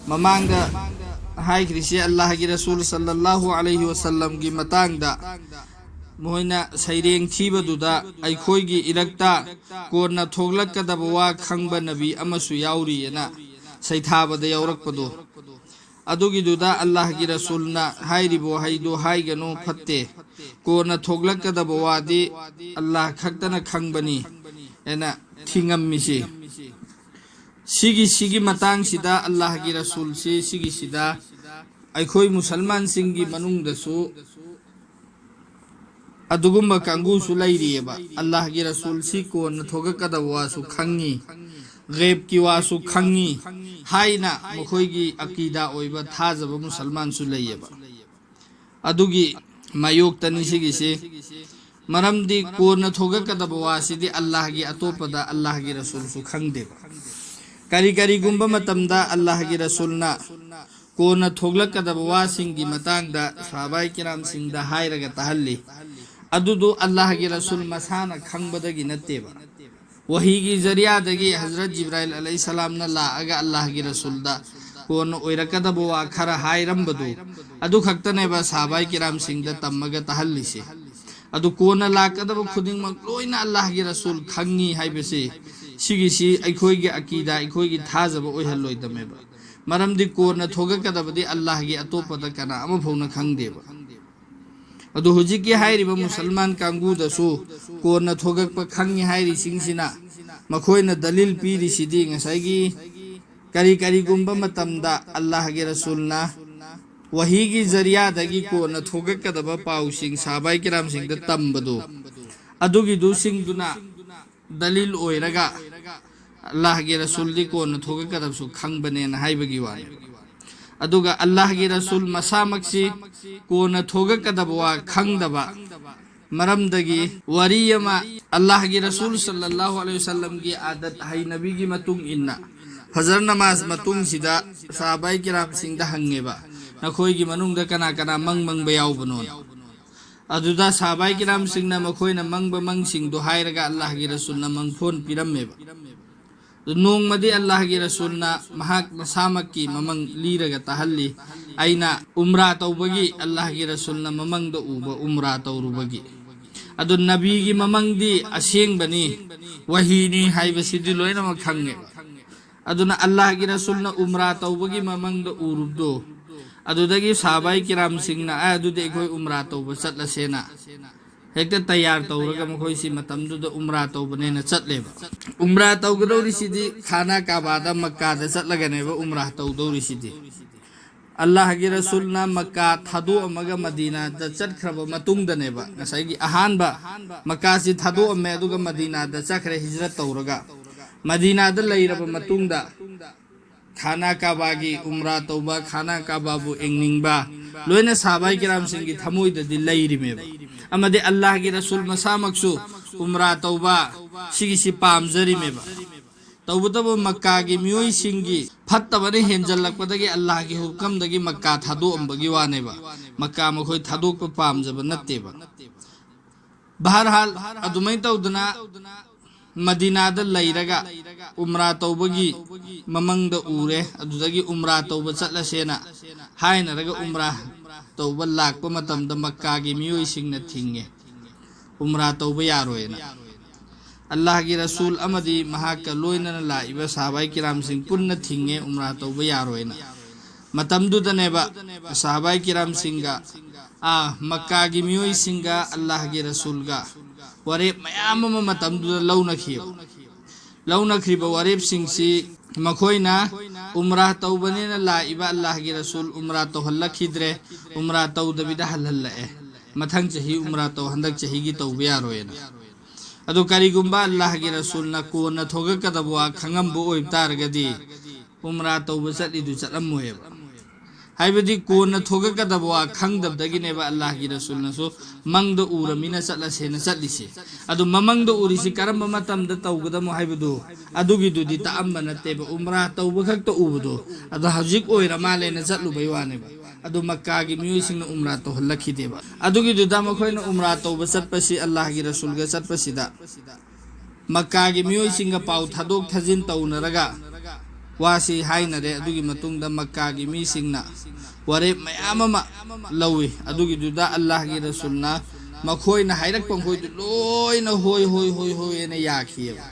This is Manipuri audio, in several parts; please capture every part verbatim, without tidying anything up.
ꯃꯃꯥꯡꯗ ꯍꯥꯏꯈ꯭ꯔꯤꯁꯦ ꯑꯜꯂꯥꯍꯒꯤ ꯔꯁꯨꯜ ꯁꯜꯂꯜꯂꯥꯍꯨ ꯑꯂꯩꯍꯤ ꯋꯁꯜꯂꯝꯒꯤ ꯃꯇꯥꯡꯗ ꯃꯈꯣꯏꯅ ꯁꯩꯔꯦꯡ ꯊꯤꯕꯗꯨꯗ ꯑꯩꯈꯣꯏꯒꯤ ꯏꯔꯛꯇ ꯀꯣꯟꯅ ꯊꯣꯛꯂꯛꯀꯗꯕ ꯋꯥ ꯈꯪꯕ ꯅꯕꯤ ꯑꯃꯁꯨ ꯌꯥꯎꯔꯤꯑꯅ ꯁꯩꯊꯥꯕꯗ ꯌꯥꯎꯔꯛꯄꯗꯣ꯫ ꯑꯗꯨꯒꯤꯗꯨꯗ ꯑꯜꯂꯥꯍꯒꯤ ꯔꯁꯨꯜꯅ ꯍꯥꯏꯔꯤꯕ ꯋꯥꯍꯩꯗꯨ ꯍꯥꯏꯒꯅꯨ, ꯐꯠꯇꯦ, ꯀꯣꯟꯅ ꯊꯣꯛꯂꯛꯀꯗꯕ ꯋꯥꯗꯤ ꯑꯜꯂꯥꯍ ꯈꯛꯇꯅ ꯈꯪꯕꯅꯤ ꯍꯥꯏꯅ ꯊꯤꯉꯝꯃꯤꯁꯤ꯫ ꯁꯤꯒꯤ ꯁꯤꯒꯤ ꯃꯇꯥꯡꯁꯤꯗ ꯑꯜꯂꯥꯍꯒꯤ ꯔꯁꯨꯜꯁꯤ ꯁꯤꯒꯤꯁꯤꯗ ꯑꯩꯈꯣꯏ ꯃꯨꯁꯜꯃꯥꯟꯁꯤꯡꯒꯤ ꯃꯅꯨꯡꯗꯁꯨ ꯑꯗꯨꯒꯨꯝꯕ ꯀꯥꯡꯕꯨꯁꯨ ꯂꯩꯔꯤꯑꯕ꯫ ꯑꯜꯂꯥꯍꯒꯤ ꯔꯁꯨꯜꯁꯤ ꯀꯣꯟꯅ ꯊꯣꯛꯂꯛꯀꯗꯕ ꯋꯥꯁꯨ ꯈꯪꯉꯤ, ꯒꯦꯕꯀꯤ ꯋꯥꯁꯨ ꯈꯪꯉꯤ ꯍꯥꯏꯅ ꯃꯈꯣꯏꯒꯤ ꯑꯀꯤꯗꯥ ꯑꯣꯏꯕ ꯊꯥꯖꯕ ꯃꯨꯁꯜꯃꯥꯟꯁꯨ ꯂꯩꯌꯦꯕ꯫ ꯑꯗꯨꯒꯤ ꯃꯥꯌꯣꯛꯇꯅꯤ ꯁꯤꯒꯤꯁꯤ꯫ ꯃꯔꯝꯗꯤ ꯀꯣꯟꯅ ꯊꯣꯛꯂꯛꯀꯗꯕ ꯋꯥꯁꯤꯗꯤ ꯑꯜꯂꯥꯍꯒꯤ ꯑꯇꯣꯞꯄꯗ ꯑꯜꯂꯥꯍꯒꯤ ꯔꯁꯨꯜꯁꯨ ꯈꯪꯗꯦꯕ꯫ ꯀꯔꯤ ꯀꯔꯤꯒꯨꯝꯕ ꯃꯇꯝꯗ ꯑꯜꯂꯥꯍꯒꯤ ꯔꯁꯨꯜꯅ ꯀꯣꯟꯅ ꯊꯣꯛꯂꯛꯀꯗꯕ ꯋꯥꯁꯤꯡꯒꯤ ꯃꯇꯥꯡꯗ ꯁꯍꯥꯕꯥꯏ ꯀꯤꯔꯥꯝꯁꯤꯡꯗ ꯍꯥꯏꯔꯒ ꯇꯥꯍꯜꯂꯤ, ꯑꯗꯨꯗꯨ ꯑꯜꯂꯥꯍꯒꯤ ꯔꯁꯨꯜ ꯃꯁꯥꯅ ꯈꯪꯕꯗꯒꯤ ꯅꯠꯇꯦꯕ꯫ ꯋꯥꯍꯤꯒꯤ ꯖꯔꯤꯌꯥꯗꯒꯤ ꯍꯖꯔꯠ ꯖꯤꯕ꯭ꯔꯥꯏꯜ ꯑꯂꯩꯍꯤꯁꯁꯂꯥꯝꯅ ꯂꯥꯛꯑꯒ ꯑꯜꯂꯥꯍꯒꯤ ꯔꯁꯨꯜꯗ ꯀꯣꯟꯅ ꯑꯣꯏꯔꯛꯀꯗꯕ ꯋꯥ ꯈꯔ ꯍꯥꯏꯔꯝꯕꯗꯨ, ꯑꯗꯨ ꯈꯛꯇꯅꯦꯕ ꯁꯍꯥꯕꯥꯏ ꯀꯤꯔꯥꯝꯁꯤꯡꯗ ꯇꯝꯃꯒ ꯇꯥꯍꯜꯂꯤꯁꯦ꯫ ꯑꯗꯨ ꯀꯣꯟꯅ ꯂꯥꯛꯀꯗꯕ ꯈꯨꯗꯤꯡꯃꯛ ꯂꯣꯏꯅ ꯑꯜꯂꯥꯍꯒꯤ ꯔꯁꯨꯜ ꯈꯪꯉꯤ ꯍꯥꯏꯕꯁꯤ, ꯁꯤꯒꯤꯁꯤ ꯑꯩꯈꯣꯏꯒꯤ ꯑꯀꯤꯗꯥ, ꯑꯩꯈꯣꯏꯒꯤ ꯊꯥꯖꯕ ꯑꯣꯏꯍꯜꯂꯣꯏꯗꯕꯅꯦꯕ꯫ ꯃꯔꯝꯗꯤ ꯀꯣꯟꯅ ꯊꯣꯛꯂꯛꯀꯗꯕꯗꯤ ꯑꯜꯂꯥꯍꯒꯤ ꯑꯇꯣꯞꯄꯗ ꯀꯅꯥ ꯑꯃꯐꯥꯎꯅ ꯈꯪꯗꯦꯕ꯫ ꯑꯗꯨ ꯍꯧꯖꯤꯛꯀꯤ ꯍꯥꯏꯔꯤꯕ ꯃꯨꯁꯜꯃꯥꯟ ꯀꯥꯡꯕꯨꯗꯁꯨ ꯀꯣꯟꯅ ꯊꯣꯛꯂꯛꯄ ꯈꯪꯉꯤ ꯍꯥꯏꯔꯤꯁꯤꯡꯁꯤꯅ ꯃꯈꯣꯏꯅ ꯗꯂꯤꯜ ꯄꯤꯔꯤꯁꯤꯗꯤ ꯉꯁꯥꯏꯒꯤ ꯀꯔꯤ ꯀꯔꯤꯒꯨꯝꯕ ꯃꯇꯝꯗ ꯑꯜꯂꯥꯍꯒꯤ ꯔꯁꯨꯜꯅ ꯋꯥꯍꯤꯒꯤ ꯖꯔꯤꯌꯥꯗꯒꯤ ꯀꯣꯟꯅ ꯊꯣꯛꯂꯛꯀꯗꯕ ꯄꯥꯎꯁꯤꯡ ꯁꯍꯥꯕꯥꯏ ꯀꯤꯔꯥꯝꯁꯤꯡꯗ ꯇꯝꯕꯗꯨ, ꯑꯗꯨꯒꯤꯗꯨꯁꯤꯡꯗꯨꯅ ꯗꯂꯤꯜ ꯑꯣꯏꯔꯒ ꯑꯜꯂꯥꯍꯒꯤ ꯔꯁꯨꯜꯗꯤ ꯀꯣꯟꯅ ꯊꯣꯛꯂꯛꯀꯗꯕꯁꯨ ꯈꯪꯕꯅꯦꯅ ꯍꯥꯏꯕꯒꯤ ꯋꯥꯅꯤ꯫ ꯑꯗꯨꯒ ꯑꯜꯂꯥꯍꯒꯤ ꯔꯁꯨꯜ ꯃꯁꯥꯃꯛꯁꯤ ꯀꯣꯟꯅ ꯊꯣꯛꯂꯛꯀꯗꯕ ꯋꯥ ꯈꯪꯗꯕ ꯃꯔꯝꯗꯒꯤ ꯋꯥꯔꯤ ꯑꯃ, ꯑꯜꯂꯥꯍꯒꯤ ꯔꯁꯨꯜ ꯁꯜꯂꯜꯂꯥꯍꯨ ꯑꯂꯩꯍꯤ ꯋꯁꯜꯂꯝꯒꯤ ꯑꯥꯗꯠ, ꯍꯩꯅꯕꯤꯒꯤ ꯃꯇꯨꯡ ꯏꯟꯅ ꯐꯖꯔ ꯅꯃꯥꯖ ꯃꯇꯨꯡꯁꯤꯗ ꯁꯍꯥꯕꯥꯏ ꯀꯤꯔꯥꯝꯁꯤꯡꯗ ꯍꯪꯉꯦꯕ, "ꯅꯈꯣꯏꯒꯤ ꯃꯅꯨꯡꯗ ꯀꯅꯥ ꯀꯅꯥ ꯃꯪ ꯃꯪꯕ ꯌꯥꯎꯕꯅꯣ?" ꯑꯗꯨꯗ ꯁꯍꯥꯕꯥꯏ ꯀꯤꯔꯥꯝꯁꯤꯡꯅ ꯃꯈꯣꯏꯅ ꯃꯪꯕ ꯃꯪꯁꯤꯡꯗꯨ ꯍꯥꯏꯔꯒ ꯑꯜꯂꯥꯍꯒꯤ ꯔꯁꯨꯜꯅ ꯃꯪꯐꯣꯟ ꯄꯤꯔꯝꯃꯦꯕ꯫ ꯑꯗꯨ ꯅꯣꯡꯃꯗꯤ ꯑꯜꯂꯥꯍꯒꯤ ꯔꯁꯨꯜꯅ ꯃꯍꯥꯛ ꯃꯁꯥꯃꯛꯀꯤ ꯃꯃꯪ ꯂꯤꯔꯒ ꯇꯥꯍꯜꯂꯤ꯫ ꯑꯩꯅ ꯎꯝꯔꯥ ꯇꯧꯕꯒꯤ, ꯑꯜꯂꯥꯍꯒꯤ ꯔꯁꯨꯜꯅ ꯃꯃꯪꯗ ꯎꯕ ꯎꯝꯔꯥ ꯇꯧꯔꯨꯕꯒꯤ꯫ ꯑꯗꯨ ꯅꯕꯤꯒꯤ ꯃꯃꯪꯗꯤ ꯑꯁꯦꯡꯕꯅꯤ, ꯋꯥꯍꯤꯅꯤ ꯍꯥꯏꯕꯁꯤꯗꯤ ꯂꯣꯏꯅꯃꯛ ꯈꯪꯉꯦꯕ꯫ ꯑꯗꯨꯅ ꯑꯜꯂꯥꯍꯒꯤ ꯔꯁꯨꯜꯅ ꯎꯝꯔꯥ ꯇꯧꯕꯒꯤ ꯃꯃꯪꯗ ꯎꯔꯨꯕꯗꯣ, ꯑꯗꯨꯗꯒꯤ ꯁꯥꯍꯥꯕꯥꯏ ꯀꯤꯔꯥꯝꯁꯤꯡꯅ "ꯑꯦ, ꯑꯗꯨꯗꯤ ꯑꯩꯈꯣꯏ ꯎꯝꯔꯥ ꯇꯧꯕ ꯆꯠꯂꯁꯦꯅ" ꯍꯦꯛꯇ ꯇꯌꯥꯔ ꯇꯧꯔꯒ ꯃꯈꯣꯏꯁꯤ ꯃꯇꯝꯗꯨꯗ ꯎꯝꯔꯥ ꯇꯧꯕꯅꯦꯅ ꯆꯠꯂꯦꯕ꯫ ꯎꯝꯔꯥ ꯇꯧꯒꯗꯧꯔꯤꯁꯤꯗꯤ ꯈꯥꯅꯥ ꯀꯥꯕꯥꯗ, ꯃꯛꯀꯥꯗ ꯆꯠꯂꯒꯅꯦꯕ ꯎꯝꯔꯥ ꯇꯧꯗꯧꯔꯤꯁꯤꯗꯤ꯫ ꯑꯜꯂꯥꯍꯒꯤ ꯔꯁꯨꯜꯅ ꯃꯛꯀꯥ ꯊꯥꯗꯣꯛꯑꯝꯃꯒ ꯃꯗꯤꯅꯥꯗ ꯆꯠꯈ꯭ꯔꯕ ꯃꯇꯨꯡꯗꯅꯦꯕ, ꯉꯁꯥꯏꯒꯤ ꯑꯍꯥꯟꯕ ꯃꯛꯀꯥꯁꯤ ꯊꯥꯗꯣꯛꯑꯝꯃꯦ, ꯑꯗꯨꯒ ꯃꯗꯤꯅꯥꯗ ꯆꯠꯈ꯭ꯔꯦ ꯍꯤꯖ꯭ꯔꯠ ꯇꯧꯔꯒ꯫ ꯃꯗꯤꯅꯥꯗ ꯂꯩꯔꯕ ꯃꯇꯨꯡꯗ ꯈꯥꯅꯥ ꯀꯥꯕꯥꯒꯤ ꯎꯝꯔꯥ ꯇꯧꯕ, ꯈꯥꯅꯥ ꯀꯥꯕꯥꯕꯨ ꯌꯦꯡꯅꯤꯡꯕ ꯂꯣꯏꯅ ꯁꯥꯍꯥꯕꯥꯏ ꯀꯤꯔꯥꯝꯁꯤꯡꯒꯤ ꯊꯃꯣꯏꯗꯗꯤ ꯂꯩꯔꯤꯃꯦꯕ꯫ ꯑꯃꯗꯤ ꯑꯜꯂꯥꯍꯒꯤ ꯔꯁꯨꯜ ꯃꯁꯥꯃꯛꯁꯨ ꯎꯝꯔꯥ ꯇꯧꯕ ꯁꯤꯒꯤꯁꯤ ꯄꯥꯝꯖꯔꯤꯃꯦꯕ꯫ ꯇꯧꯕꯇꯕꯨ ꯃꯛꯀꯥꯒꯤ ꯃꯤꯑꯣꯏꯁꯤꯡꯒꯤ ꯐꯠꯇꯕꯅ ꯍꯦꯟꯖꯜꯂꯛꯄꯗꯒꯤ ꯑꯜꯂꯥꯍꯒꯤ ꯍꯨꯀꯝꯗꯒꯤ ꯃꯛꯀꯥ ꯊꯥꯗꯣꯛꯑꯝꯕꯒꯤ ꯋꯥꯅꯦꯕ꯫ ꯃꯛꯀꯥ ꯃꯈꯣꯏ ꯊꯥꯗꯣꯛꯄ ꯄꯥꯝꯖꯕ ꯅꯠꯇꯦꯕ꯫ ꯕꯍꯔꯍꯥꯜ, ꯑꯗꯨꯃꯥꯏꯅ ꯇꯧꯗꯅ ꯃꯗꯤꯅꯥꯗ ꯂꯩꯔꯒ ꯎꯝꯔꯥ ꯇꯧꯕꯒꯤ ꯃꯃꯪꯗ ꯎꯔꯦ, ꯑꯗꯨꯗꯒꯤ ꯎꯝꯔꯥ ꯇꯧꯕ ꯆꯠꯂꯁꯦꯅ ꯍꯥꯏꯅꯔꯒ ꯎꯝꯔꯥ ꯇꯧꯕ ꯂꯥꯛꯄ ꯃꯇꯝꯗ ꯃꯛꯀꯥꯒꯤ ꯃꯤꯑꯣꯏꯁꯤꯡꯅ ꯊꯤꯡꯉꯦ, ꯎꯝꯔꯥ ꯇꯧꯕ ꯌꯥꯔꯣꯏꯅ꯫ ꯑꯜꯂꯥꯍꯒꯤ ꯔꯁꯨꯜ ꯑꯃꯗꯤ ꯃꯍꯥꯛꯀ ꯂꯣꯏꯅꯅ ꯂꯥꯛꯏꯕ ꯁꯥꯍꯥꯕꯥꯏ ꯀꯤꯔꯥꯝꯁꯤꯡ ꯄꯨꯟꯅ ꯊꯤꯡꯉꯦ, ꯎꯝꯔꯥ ꯇꯧꯕ ꯌꯥꯔꯣꯏꯅ꯫ ꯃꯇꯝꯗꯨꯗꯅꯦꯕ ꯁꯥꯍꯥꯕꯥꯏ ꯀꯤꯔꯥꯝꯁꯤꯡꯒ, ꯑꯥ, ꯃꯛꯀꯥꯒꯤ ꯃꯤꯑꯣꯏꯁꯤꯡꯒ ꯑꯜꯂꯥꯍꯒꯤ ꯔꯁꯨꯜꯒ ꯋꯥꯔꯦꯞ ꯃꯌꯥꯝ ꯑꯃ ꯃꯇꯝꯗꯨꯗ ꯂꯧꯅꯈꯤꯕ꯫ ꯂꯧꯅꯈ꯭ꯔꯤꯕ ꯋꯥꯔꯦꯞꯁꯤꯡꯁꯤ ꯃꯈꯣꯏꯅ ꯎꯝꯔꯥ ꯇꯧꯕꯅꯦꯅ ꯂꯥꯛꯏꯕ ꯑꯜꯂꯥꯍꯒꯤ ꯔꯁꯨꯜ ꯎꯝꯔꯥ ꯇꯧꯍꯜꯂꯛꯈꯤꯗ꯭ꯔꯦ, ꯎꯝꯔꯥ ꯇꯧꯗꯕꯤꯗ ꯍꯜꯍꯜꯂꯛꯑꯦ꯫ ꯃꯊꯪ ꯆꯍꯤ ꯎꯝꯔꯥ ꯇꯧ, ꯍꯟꯗꯛ ꯆꯍꯤꯒꯤ ꯇꯧꯕ ꯌꯥꯔꯣꯏꯅ꯫ ꯑꯗꯨ ꯀꯔꯤꯒꯨꯝꯕ ꯑꯜꯂꯥꯍꯒꯤ ꯔꯁꯨꯜꯅ ꯀꯣꯟꯅ ꯊꯣꯛꯂꯛꯀꯗꯕ ꯋꯥ ꯈꯪꯉꯝꯕ ꯑꯣꯏꯕ ꯇꯥꯔꯒꯗꯤ ꯎꯝꯔꯥ ꯇꯧꯕ ꯆꯠꯂꯤꯗꯨ ꯆꯠꯂꯝꯃꯣꯏꯕ꯫ ꯍꯥꯏꯕꯗꯤ ꯀꯣꯟꯅ ꯊꯣꯛꯂꯛꯀꯗꯕ ꯋꯥ ꯈꯪꯗꯕꯗꯒꯤꯅꯦꯕ ꯑꯜꯂꯥꯍꯒꯤ ꯔꯁꯨꯜꯅꯁꯨ ꯃꯪꯗ ꯎꯔꯃꯤꯅ ꯆꯠꯂꯁꯦꯅ ꯆꯠꯂꯤꯁꯦ꯫ ꯑꯗꯨ ꯃꯃꯪꯗ ꯎꯔꯤꯁꯤ ꯀꯔꯝꯕ ꯃꯇꯝꯗ ꯇꯧꯒꯗꯃꯣ ꯍꯥꯏꯕꯗꯨ ꯑꯗꯨꯒꯤꯗꯨꯗꯤ ꯇꯥꯛꯑꯝꯕ ꯅꯠꯇꯦꯕ, ꯎꯝꯔꯥ ꯇꯧꯕ ꯈꯛꯇ ꯎꯕꯗꯣ꯫ ꯑꯗꯣ ꯍꯧꯖꯤꯛ ꯑꯣꯏꯔ ꯃꯥꯜꯂꯦꯅ ꯆꯠꯂꯨꯕꯩ ꯋꯥꯅꯦꯕ꯫ ꯑꯗꯨ ꯃꯛꯀꯥꯒꯤ ꯃꯤꯑꯣꯏꯁꯤꯡꯅ ꯎꯝꯔꯥ ꯇꯧꯍꯜꯂꯛꯈꯤꯗꯦꯕ꯫ ꯑꯗꯨꯒꯤꯗꯨꯗ ꯃꯈꯣꯏꯅ ꯎꯝꯔꯥ ꯇꯧꯕ ꯆꯠꯄꯁꯤ, ꯑꯜꯂꯥꯍꯒꯤ ꯔꯁꯨꯜꯒ ꯆꯠꯄꯁꯤꯗ ꯃꯛꯀꯥꯒꯤ ꯃꯤꯑꯣꯏꯁꯤꯡꯒ ꯄꯥꯎ ꯊꯥꯗꯣꯛ ꯊꯥꯖꯤꯟ ꯇꯧꯅꯔꯒ ꯋꯥꯁꯤ ꯍꯥꯏꯅꯔꯦ꯫ ꯑꯗꯨꯒꯤ ꯃꯇꯨꯡꯗ ꯃꯛꯀꯥꯒꯤ ꯃꯤꯁꯤꯡꯅ ꯋꯥꯔꯦꯞ ꯃꯌꯥꯝ ꯑꯃ ꯂꯧꯏ꯫ ꯑꯗꯨꯒꯤꯗꯨꯗ ꯑꯜꯂꯥꯍꯒꯤ ꯔꯁꯨꯜꯅ ꯃꯈꯣꯏꯅ ꯍꯥꯏꯔꯛꯄ ꯃꯈꯣꯏꯗꯨ ꯂꯣꯏꯅ ꯍꯣꯏ, ꯍꯣꯏ, ꯍꯣꯏ, ꯍꯣꯏ ꯍꯥꯏꯅ ꯌꯥꯈꯤꯑꯕ꯫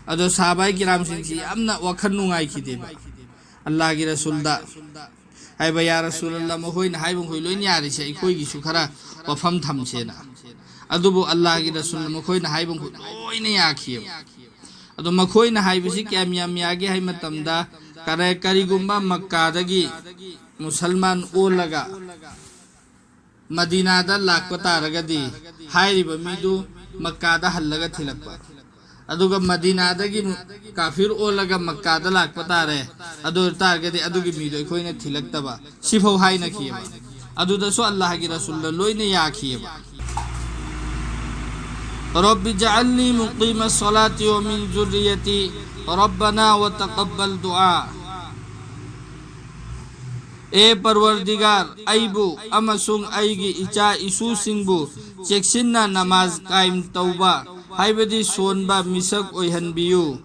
ꯑꯗꯣ ꯁꯍꯥꯕꯥꯏ ꯀꯤꯔꯥꯝꯁꯤꯡꯁꯤ ꯌꯥꯝꯅ ꯋꯥꯈꯜ ꯅꯨꯡꯉꯥꯏꯈꯤꯗꯦꯕ꯫ ꯑꯜꯂꯥꯍꯒꯤ ꯔꯁꯨꯜꯗ ꯍꯥꯏꯕ, "ꯌꯥ ꯔꯁꯨꯜ ꯑꯜꯂꯥ, ꯃꯈꯣꯏꯅ ꯍꯥꯏꯕ ꯃꯈꯣꯏ ꯂꯣꯏꯅ ꯌꯥꯔꯤꯁꯦ, ꯑꯩꯈꯣꯏꯒꯤꯁꯨ ꯈꯔ ꯋꯥꯐꯝ ꯊꯝꯁꯦꯅ"꯫ ꯑꯗꯨꯕꯨ ꯑꯜꯂꯥꯍꯒꯤ ꯔꯁꯨꯜꯅ ꯃꯈꯣꯏꯅ ꯍꯥꯏꯕ ꯃꯈꯣꯏ ꯂꯣꯏꯅ ꯌꯥꯈꯤꯑꯕ꯫ ꯑꯗꯣ ꯃꯈꯣꯏꯅ ꯍꯥꯏꯕꯁꯤ ꯀꯌꯥꯝ ꯌꯥꯝ ꯌꯥꯒꯦ ꯍꯥꯏ ꯃꯇꯝꯗ, ꯀꯔ-, ꯀꯔꯤꯒꯨꯝꯕ ꯃꯛꯀꯥꯗꯒꯤ ꯃꯨꯁꯜꯃꯥꯟ ꯑꯣꯜꯂꯒ ꯃꯗꯤꯅꯥꯗ ꯂꯥꯛꯄ ꯇꯥꯔꯒꯗꯤ, ꯍꯥꯏꯔꯤꯕ ꯃꯤꯗꯨ ꯃꯛꯀꯥꯗ ꯍꯜꯂꯒ ꯊꯤꯜꯂꯛꯄ꯫ ꯑꯗꯨꯒ ꯃꯗꯤꯅꯥꯗꯒꯤ ꯀꯥꯐꯤꯔ ꯑꯣꯜꯂꯒ ꯃꯛꯀꯥꯗ ꯂꯥꯛꯄ ꯇꯥꯔꯦ, ꯑꯗꯨ ꯑꯣꯏ ꯇꯥꯔꯒꯗꯤ ꯑꯗꯨꯒꯤ ꯃꯤꯗꯣ ꯑꯩꯈꯣꯏꯅ ꯊꯤꯜꯂꯛꯇꯕ, ꯁꯤꯐꯧ ꯍꯥꯏꯅꯈꯤꯑꯕ꯫ ꯑꯗꯨꯗꯁꯨ ꯑꯜꯂꯥꯍꯒꯤ ꯔꯁꯨꯜꯗ ꯂꯣꯏꯅ ꯌꯥꯈꯤꯑꯕ꯫ رب اجعلني مقيم الصلاة ومن ذريتي ربنا وتقبل دعاء. ꯑꯦ ꯄꯔꯋꯔꯗꯤꯒꯥꯔ, ꯑꯩꯕꯨ ꯑꯃꯁꯨꯡ ꯑꯩꯒꯤ ꯏꯆꯥ ꯏꯁꯨꯁꯤꯡꯕꯨ ꯆꯦꯛꯁꯤꯟꯅ ꯅꯃꯥꯖ ꯀꯥꯏꯝ ꯇꯧꯕ, ꯍꯥꯏꯕꯗꯤ ꯁꯣꯟꯕ ꯃꯤꯁꯛ ꯑꯣꯏꯍꯟꯕꯤꯌꯨ꯫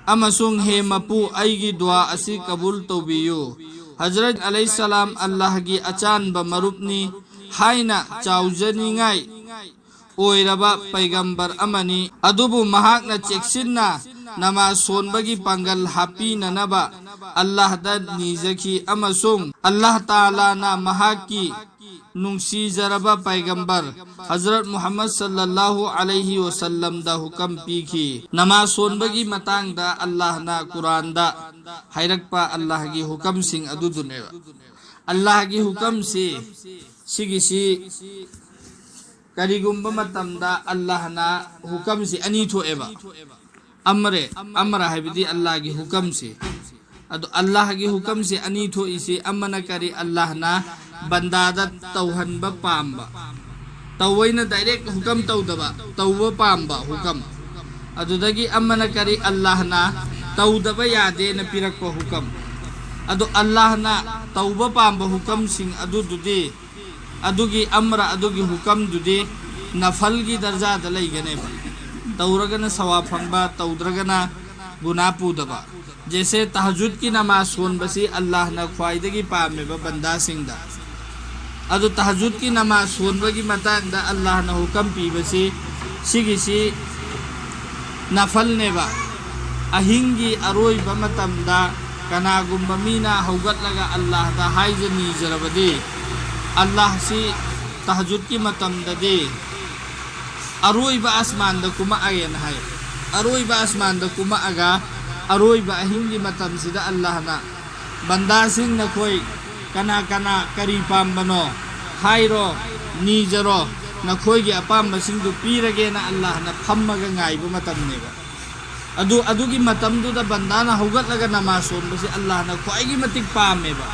ꯑꯃꯁꯨꯡ ꯍꯦ ꯃꯄꯨ, ꯑꯩꯒꯤ ꯗꯨꯋꯥ ꯑꯁꯤ ꯀꯕꯨꯜ ꯇꯧꯕꯤꯌꯨ꯫ ꯍꯖꯔꯠ ꯑꯂꯩꯍꯤꯁꯁꯂꯥꯝ ꯑꯜꯂꯥꯍꯒꯤ ꯑꯆꯥꯟꯕ ꯃꯔꯨꯞꯅꯤ ꯍꯥꯏꯅ ꯆꯥꯎꯖꯅꯤꯡꯉꯥꯏ ꯑꯣꯏꯔꯕ ꯄꯩꯒꯝꯕꯔ ꯑꯃꯅꯤ꯫ ꯑꯗꯨꯕꯨ ꯃꯍꯥꯛꯅ ꯆꯦꯛꯁꯤꯟꯅ ꯅꯃꯥꯖ ꯁꯣꯟꯕꯒꯤ ꯄꯥꯡꯒꯜ ꯍꯥꯞꯄꯤꯅꯅꯕ ꯑꯜꯂꯥꯍꯗ ꯅꯤꯖꯈꯤ, ꯑꯃꯁꯨꯡ ꯑꯜꯂꯥꯍ ꯇꯥꯂꯥꯅ ꯃꯍꯥꯛꯀꯤ ꯅꯨꯡꯁꯤꯖꯔꯕ ꯄꯩꯒꯝꯕꯔ ꯍꯖꯔꯠ ꯃꯨꯍꯝꯃꯗ ꯁꯜꯂꯜꯂꯥꯍꯨ ꯑꯂꯩꯍꯤ ꯋꯁꯜꯂꯝꯗ ꯍꯨꯀꯝ ꯄꯤꯈꯤ꯫ ꯅꯃꯥꯖ ꯁꯣꯟꯕꯒꯤ ꯃꯇꯥꯡꯗ ꯑꯜꯂꯥꯍꯅ ꯀꯨꯔꯥꯟꯗ ꯍꯥꯏꯔꯛꯄ ꯑꯜꯂꯥꯍꯒꯤ ꯍꯨꯀꯝꯁꯤꯡ ꯑꯗꯨꯗꯨꯅꯦꯕ꯫ ꯑꯜꯂꯥꯍꯒꯤ ꯍꯨꯀꯝꯁꯤ, ꯁꯤꯒꯤꯁꯤ ꯀꯔꯤꯒꯨꯝꯕ ꯃꯇꯝꯗ ꯑꯜꯂꯥꯍꯅ ꯍꯨꯀꯝꯁꯤ ꯑꯅꯤ ꯊꯣꯛꯑꯦꯕ꯫ ꯑꯃꯔꯦ, ꯑꯃꯔ ꯍꯥꯏꯕꯗꯤ ꯑꯜꯂꯥꯍꯒꯤ ꯍꯨꯀꯝꯁꯤ꯫ ꯑꯗꯣ ꯑꯜꯂꯥꯍꯒꯤ ꯍꯨꯀꯝꯁꯤ ꯑꯅꯤ ꯊꯣꯛꯏꯁꯤ, ꯑꯃꯅ ꯀꯔꯤ? ꯑꯜꯂꯥꯍꯅ ꯕꯟꯗꯥꯗ ꯇꯧꯍꯟꯕ ꯄꯥꯝꯕ, ꯇꯧꯑꯣꯏꯅ ꯗꯥꯏꯔꯦꯛ ꯍꯨꯀꯝ ꯇꯧꯗꯕ, ꯇꯧꯕ ꯄꯥꯝꯕ ꯍꯨꯀꯝ꯫ ꯑꯗꯨꯗꯒꯤ ꯑꯃꯅ ꯀꯔꯤ? ꯑꯜꯂꯥꯍꯅ ꯇꯧꯗꯕ ꯌꯥꯗꯦꯅ ꯄꯤꯔꯛꯄ ꯍꯨꯀꯝ꯫ ꯑꯗꯣ ꯑꯜꯂꯥꯍꯅ ꯇꯧꯕ ꯄꯥꯝꯕ ꯍꯨꯀꯝꯁꯤꯡ ꯑꯗꯨꯗꯨꯗꯤ, ꯑꯗꯨꯒꯤ ꯑꯃꯔ, ꯑꯗꯨꯒꯤ ꯍꯨꯀꯝꯗꯨꯗꯤ ꯅꯐꯜꯒꯤ ꯗꯔꯖꯥꯗ ꯂꯩꯒꯅꯦꯕ꯫ ꯇꯧꯔꯒꯅ ꯁꯋꯥꯕ ꯐꯪꯕ, ꯇꯧꯗ꯭ꯔꯒꯅ ꯒꯨꯅꯥ ꯄꯨꯗꯕ꯫ ꯖꯦꯁꯦ ꯇꯍꯖꯨꯗꯀꯤ ꯅꯃꯥꯖ ꯁꯣꯟꯕꯁꯤ ꯑꯜꯂꯥꯍꯅ ꯈ꯭ꯋꯥꯏꯗꯒꯤ ꯄꯥꯝꯃꯦꯕ ꯕꯟꯗꯥꯁꯤꯡꯗ꯫ ꯑꯗꯨ ꯇꯍꯖꯨꯗꯀꯤ ꯅꯃꯥꯖ ꯁꯣꯟꯕꯒꯤ ꯃꯇꯥꯡꯗ ꯑꯜꯂꯥꯍꯅ ꯍꯨꯀꯝ ꯄꯤꯕꯁꯤ ꯁꯤꯒꯤꯁꯤ ꯅꯐꯜꯅꯦꯕ꯫ ꯑꯍꯤꯡꯒꯤ ꯑꯔꯣꯏꯕ ꯃꯇꯝꯗ ꯀꯅꯥꯒꯨꯝꯕ ꯃꯤꯅ ꯍꯧꯒꯠꯂꯒ ꯑꯜꯂꯥꯍꯗ ꯍꯥꯏꯖ ꯅꯤꯖꯔꯕꯗꯤ, ꯑꯜꯂꯥꯍꯁꯤ ꯇꯍꯖꯨꯗꯀꯤ ꯃꯇꯝꯗꯗꯤ ꯑꯔꯣꯏꯕ ꯑꯁꯃꯥꯟꯗ ꯀꯨꯝꯃꯛꯑꯒꯦꯅ ꯍꯥꯏ꯫ ꯑꯔꯣꯏꯕ ꯑꯁꯃꯥꯟꯗ ꯀꯨꯝꯃꯛꯑꯒ ꯑꯔꯣꯏꯕ ꯑꯍꯤꯡꯒꯤ ꯃꯇꯝꯁꯤꯗ ꯑꯜꯂꯥꯍꯅ, "ꯕꯟꯗꯥꯁꯤꯡ ꯅꯈꯣꯏ ꯀꯅꯥ ꯀꯅꯥ ꯀꯔꯤ ꯄꯥꯝꯕꯅꯣ ꯍꯥꯏꯔꯣ, ꯅꯤꯖꯔꯣ, ꯅꯈꯣꯏꯒꯤ ꯑꯄꯥꯝꯕꯁꯤꯡꯗꯨ ꯄꯤꯔꯒꯦꯅ" ꯑꯜꯂꯥꯍꯅ ꯐꯝꯃꯒ ꯉꯥꯏꯕ ꯃꯇꯝꯅꯦꯕ꯫ ꯑꯗꯨ, ꯑꯗꯨꯒꯤ ꯃꯇꯝꯗꯨꯗ ꯕꯟꯗꯥꯅ ꯍꯧꯒꯠꯂꯒ ꯅꯃꯥꯖ ꯁꯣꯟꯕꯁꯤ ꯑꯜꯂꯥꯍꯅ ꯈ꯭ꯋꯥꯏꯒꯤ ꯃꯇꯤꯛ ꯄꯥꯝꯃꯦꯕ꯫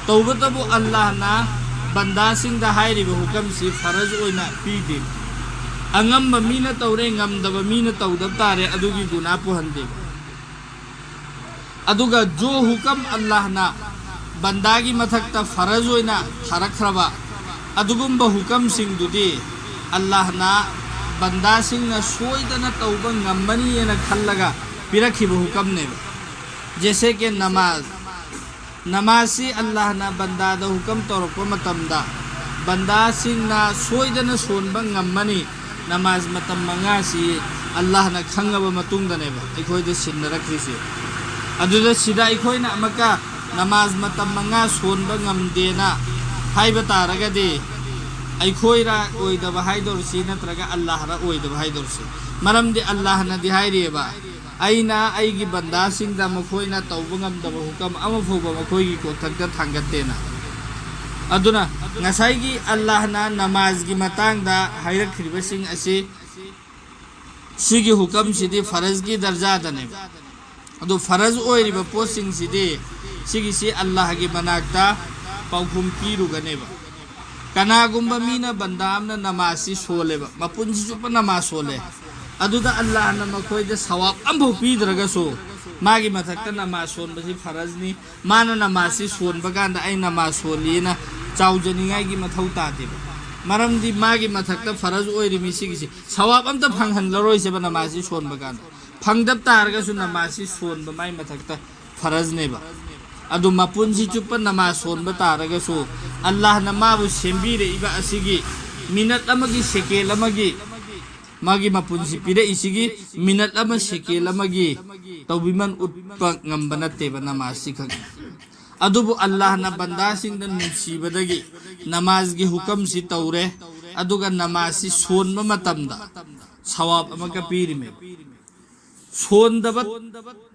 ꯇꯧꯕꯇꯕꯨ ꯑꯜꯂꯥꯍꯅ ꯕꯟꯗꯥꯁꯤꯡꯗ ꯍꯥꯏꯔꯤꯕ ꯍꯨꯀꯝꯁꯤ ꯐꯔꯖ ꯑꯣꯏꯅ ꯄꯤꯗꯦ꯫ ꯑꯉꯝꯕ ꯃꯤꯅ ꯇꯧꯔꯦ, ꯉꯝꯗꯕ ꯃꯤꯅ ꯇꯧꯗꯕ ꯇꯥꯔꯦ, ꯑꯗꯨꯒꯤ ꯒꯨꯅꯥ ꯄꯨꯍꯟꯗꯦꯕ꯫ ꯑꯗꯨꯒ ꯖꯣ ꯍꯨꯀꯝ ꯑꯜꯂꯥꯍꯅ ꯕꯟꯗꯥꯒꯤ ꯃꯊꯛꯇ ꯐꯔꯖ ꯑꯣꯏꯅ ꯊꯥꯔꯛꯈ꯭ꯔꯕ ꯑꯗꯨꯒꯨꯝꯕ ꯍꯨꯀꯝꯁꯤꯡꯗꯨꯗꯤ ꯑꯜꯂꯥꯍꯅ ꯕꯟꯗꯥꯁꯤꯡꯅ ꯁꯣꯏꯗꯅ ꯇꯧꯕ ꯉꯝꯃꯅꯤꯅ ꯈꯜꯂꯒ ꯄꯤꯔꯛꯈꯤꯕ ꯍꯨꯀꯝꯅꯦꯕ꯫ ꯖꯦꯁꯦ ꯀꯦ ꯅꯃꯥꯖ, ꯅꯃꯥꯖꯁꯤ ꯑꯜꯂꯥꯍꯅ ꯕꯟꯗꯥꯗ ꯍꯨꯀꯝ ꯇꯧꯔꯛꯄ ꯃꯇꯝꯗ ꯕꯟꯗꯥꯁꯤꯡꯅ ꯁꯣꯏꯗꯅ ꯁꯣꯟꯕ ꯉꯝꯃꯅꯤ꯫ ꯅꯃꯥꯖ ꯃꯇꯝ ꯃꯉꯥꯁꯤ ꯑꯜꯂꯥꯍꯅ ꯈꯪꯉꯕ ꯃꯇꯨꯡꯗꯅꯦꯕ ꯑꯩꯈꯣꯏꯗ ꯁꯤꯟꯅꯔꯛꯈ꯭ꯔꯤꯁꯦ꯫ ꯑꯗꯨꯗ ꯁꯤꯗ ꯑꯩꯈꯣꯏꯅ ꯑꯃꯨꯛꯀ ꯅꯃꯥꯖ ꯃꯇꯝ ꯃꯉꯥ ꯁꯣꯟꯕ ꯉꯝꯗꯦꯅ ꯍꯥꯏꯕ ꯇꯥꯔꯒꯗꯤ, ꯑꯩꯈꯣꯏꯔ ꯑꯣꯏꯗꯕ ꯍꯥꯏꯗꯧꯔꯤꯁꯤ ꯅꯠꯇ꯭ꯔꯒ ꯑꯜꯂꯥꯍꯔ ꯑꯣꯏꯗꯕ ꯍꯥꯏꯗꯧꯔꯤꯁꯤ? ꯃꯔꯝꯗꯤ ꯑꯜꯂꯥꯍꯅꯗꯤ ꯍꯥꯏꯔꯤꯑꯕ, "ꯑꯩꯅ ꯑꯩꯒꯤ ꯕꯟꯗꯥꯁꯤꯡꯗ ꯃꯈꯣꯏꯅ ꯇꯧꯕ ꯉꯝꯗꯕ ꯍꯨꯀꯝ ꯑꯃ ꯐꯥꯎꯕ ꯃꯈꯣꯏꯒꯤ ꯀꯣꯛꯊꯛꯇ ꯊꯥꯡꯒꯠꯇꯦꯅ"꯫ ꯑꯗꯨꯅ ꯉꯁꯥꯏꯒꯤ ꯑꯜꯂꯥꯍꯅ ꯅꯃꯥꯖꯒꯤ ꯃꯇꯥꯡꯗ ꯍꯥꯏꯔꯛꯈ꯭ꯔꯤꯕꯁꯤꯡ ꯑꯁꯤ ꯁꯤꯒꯤ ꯍꯨꯀꯝꯁꯤꯗꯤ ꯐꯔꯖꯒꯤ ꯗꯔꯖꯥꯗꯅꯦꯕ꯫ ꯑꯗꯨ ꯐꯔꯖ ꯑꯣꯏꯔꯤꯕ ꯄꯣꯠꯁꯤꯡꯁꯤꯗꯤ ꯁꯤꯒꯤꯁꯤ ꯑꯜꯂꯥꯍꯒꯤ ꯃꯅꯥꯛꯇ ꯄꯥꯎꯈꯨꯝ ꯄꯤꯔꯨꯒꯅꯦꯕ꯫ ꯀꯅꯥꯒꯨꯝꯕ ꯃꯤꯅ ꯕꯟꯗꯥ ꯑꯃꯅ ꯅꯃꯥꯖꯁꯤ ꯁꯣꯜꯂꯦꯕ, ꯃꯄꯨꯟꯁꯤ ꯆꯨꯞꯄ ꯅꯃꯥꯖ ꯁꯣꯜꯂꯦ, ꯑꯗꯨꯗ ꯑꯜꯂꯥꯍꯅ ꯃꯈꯣꯏꯗ ꯁꯋꯥꯕ ꯑꯃꯐꯥꯎ ꯄꯤꯗ꯭ꯔꯒꯁꯨ ꯃꯥꯒꯤ ꯃꯊꯛꯇ ꯅꯃꯥꯖ ꯁꯣꯟꯕꯁꯤ ꯐꯔꯖꯅꯤ, ꯃꯥꯅ ꯅꯃꯥꯖꯁꯤ ꯁꯣꯟꯕ ꯀꯥꯟꯗ ꯑꯩ ꯅꯃꯥꯖ ꯁꯣꯜꯂꯤꯅ ꯆꯥꯎꯖꯅꯤꯡꯉꯥꯏꯒꯤ ꯃꯊꯧ ꯇꯥꯗꯦꯕ꯫ ꯃꯔꯝꯗꯤ ꯃꯥꯒꯤ ꯃꯊꯛꯇ ꯐꯔꯖ ꯑꯣꯏꯔꯤꯃꯤ ꯁꯤꯒꯤꯁꯤ꯫ ꯁꯋꯥꯕ ꯑꯝꯇ ꯐꯪꯍꯜꯂꯔꯣꯏꯁꯦꯕ ꯅꯃꯥꯖꯁꯤ ꯁꯣꯟꯕ ꯀꯥꯟꯗ꯫ ꯐꯪꯗꯕ ꯇꯥꯔꯒꯁꯨ ꯅꯃꯥꯖꯁꯤ ꯁꯣꯟꯕ ꯃꯥꯏ ꯃꯊꯛꯇ ꯐꯔꯖꯅꯦꯕ꯫ ꯑꯗꯨ ꯃꯄꯨꯟꯁꯤ ꯆꯨꯞꯄ ꯅꯃꯥꯖ ꯁꯣꯟꯕ ꯇꯥꯔꯒꯁꯨ, ꯑꯜꯂꯥꯍꯅ ꯃꯥꯕꯨ ꯁꯦꯝꯕꯤꯔꯛꯏꯕ ꯑꯁꯤꯒꯤ ꯃꯤꯅꯠ ꯑꯃꯒꯤ, ꯁꯦꯀꯦꯟ ꯑꯃꯒꯤ, ꯃꯥꯒꯤ ꯃꯄꯨꯟꯁꯤ ꯄꯤꯔꯛꯏꯁꯤꯒꯤ ꯃꯤꯅꯠ ꯑꯃ, ꯁꯦꯀꯦꯟ ꯑꯃꯒꯤ ꯇꯧꯕꯤꯃꯜ ꯎꯠꯄ ꯉꯝꯕ ꯅꯠꯇꯦꯕ ꯅꯃꯥꯖꯁꯤ ꯈꯛ꯫ ꯑꯗꯨꯕꯨ ꯑꯜꯂꯥꯍꯅ ꯕꯟꯗꯥꯁꯤꯡꯗ ꯅꯨꯡꯁꯤꯕꯗꯒꯤ ꯅꯃꯥꯖꯒꯤ ꯍꯨꯀꯝꯁꯤ ꯇꯧꯔꯦ, ꯑꯗꯨꯒ ꯅꯃꯥꯖꯁꯤ ꯁꯣꯟꯕ ꯃꯇꯝꯗ ꯁꯋꯥꯕ ꯑꯃꯒ ꯄꯤꯔꯤꯃꯦꯕ꯫ ꯁꯣꯟꯗꯕ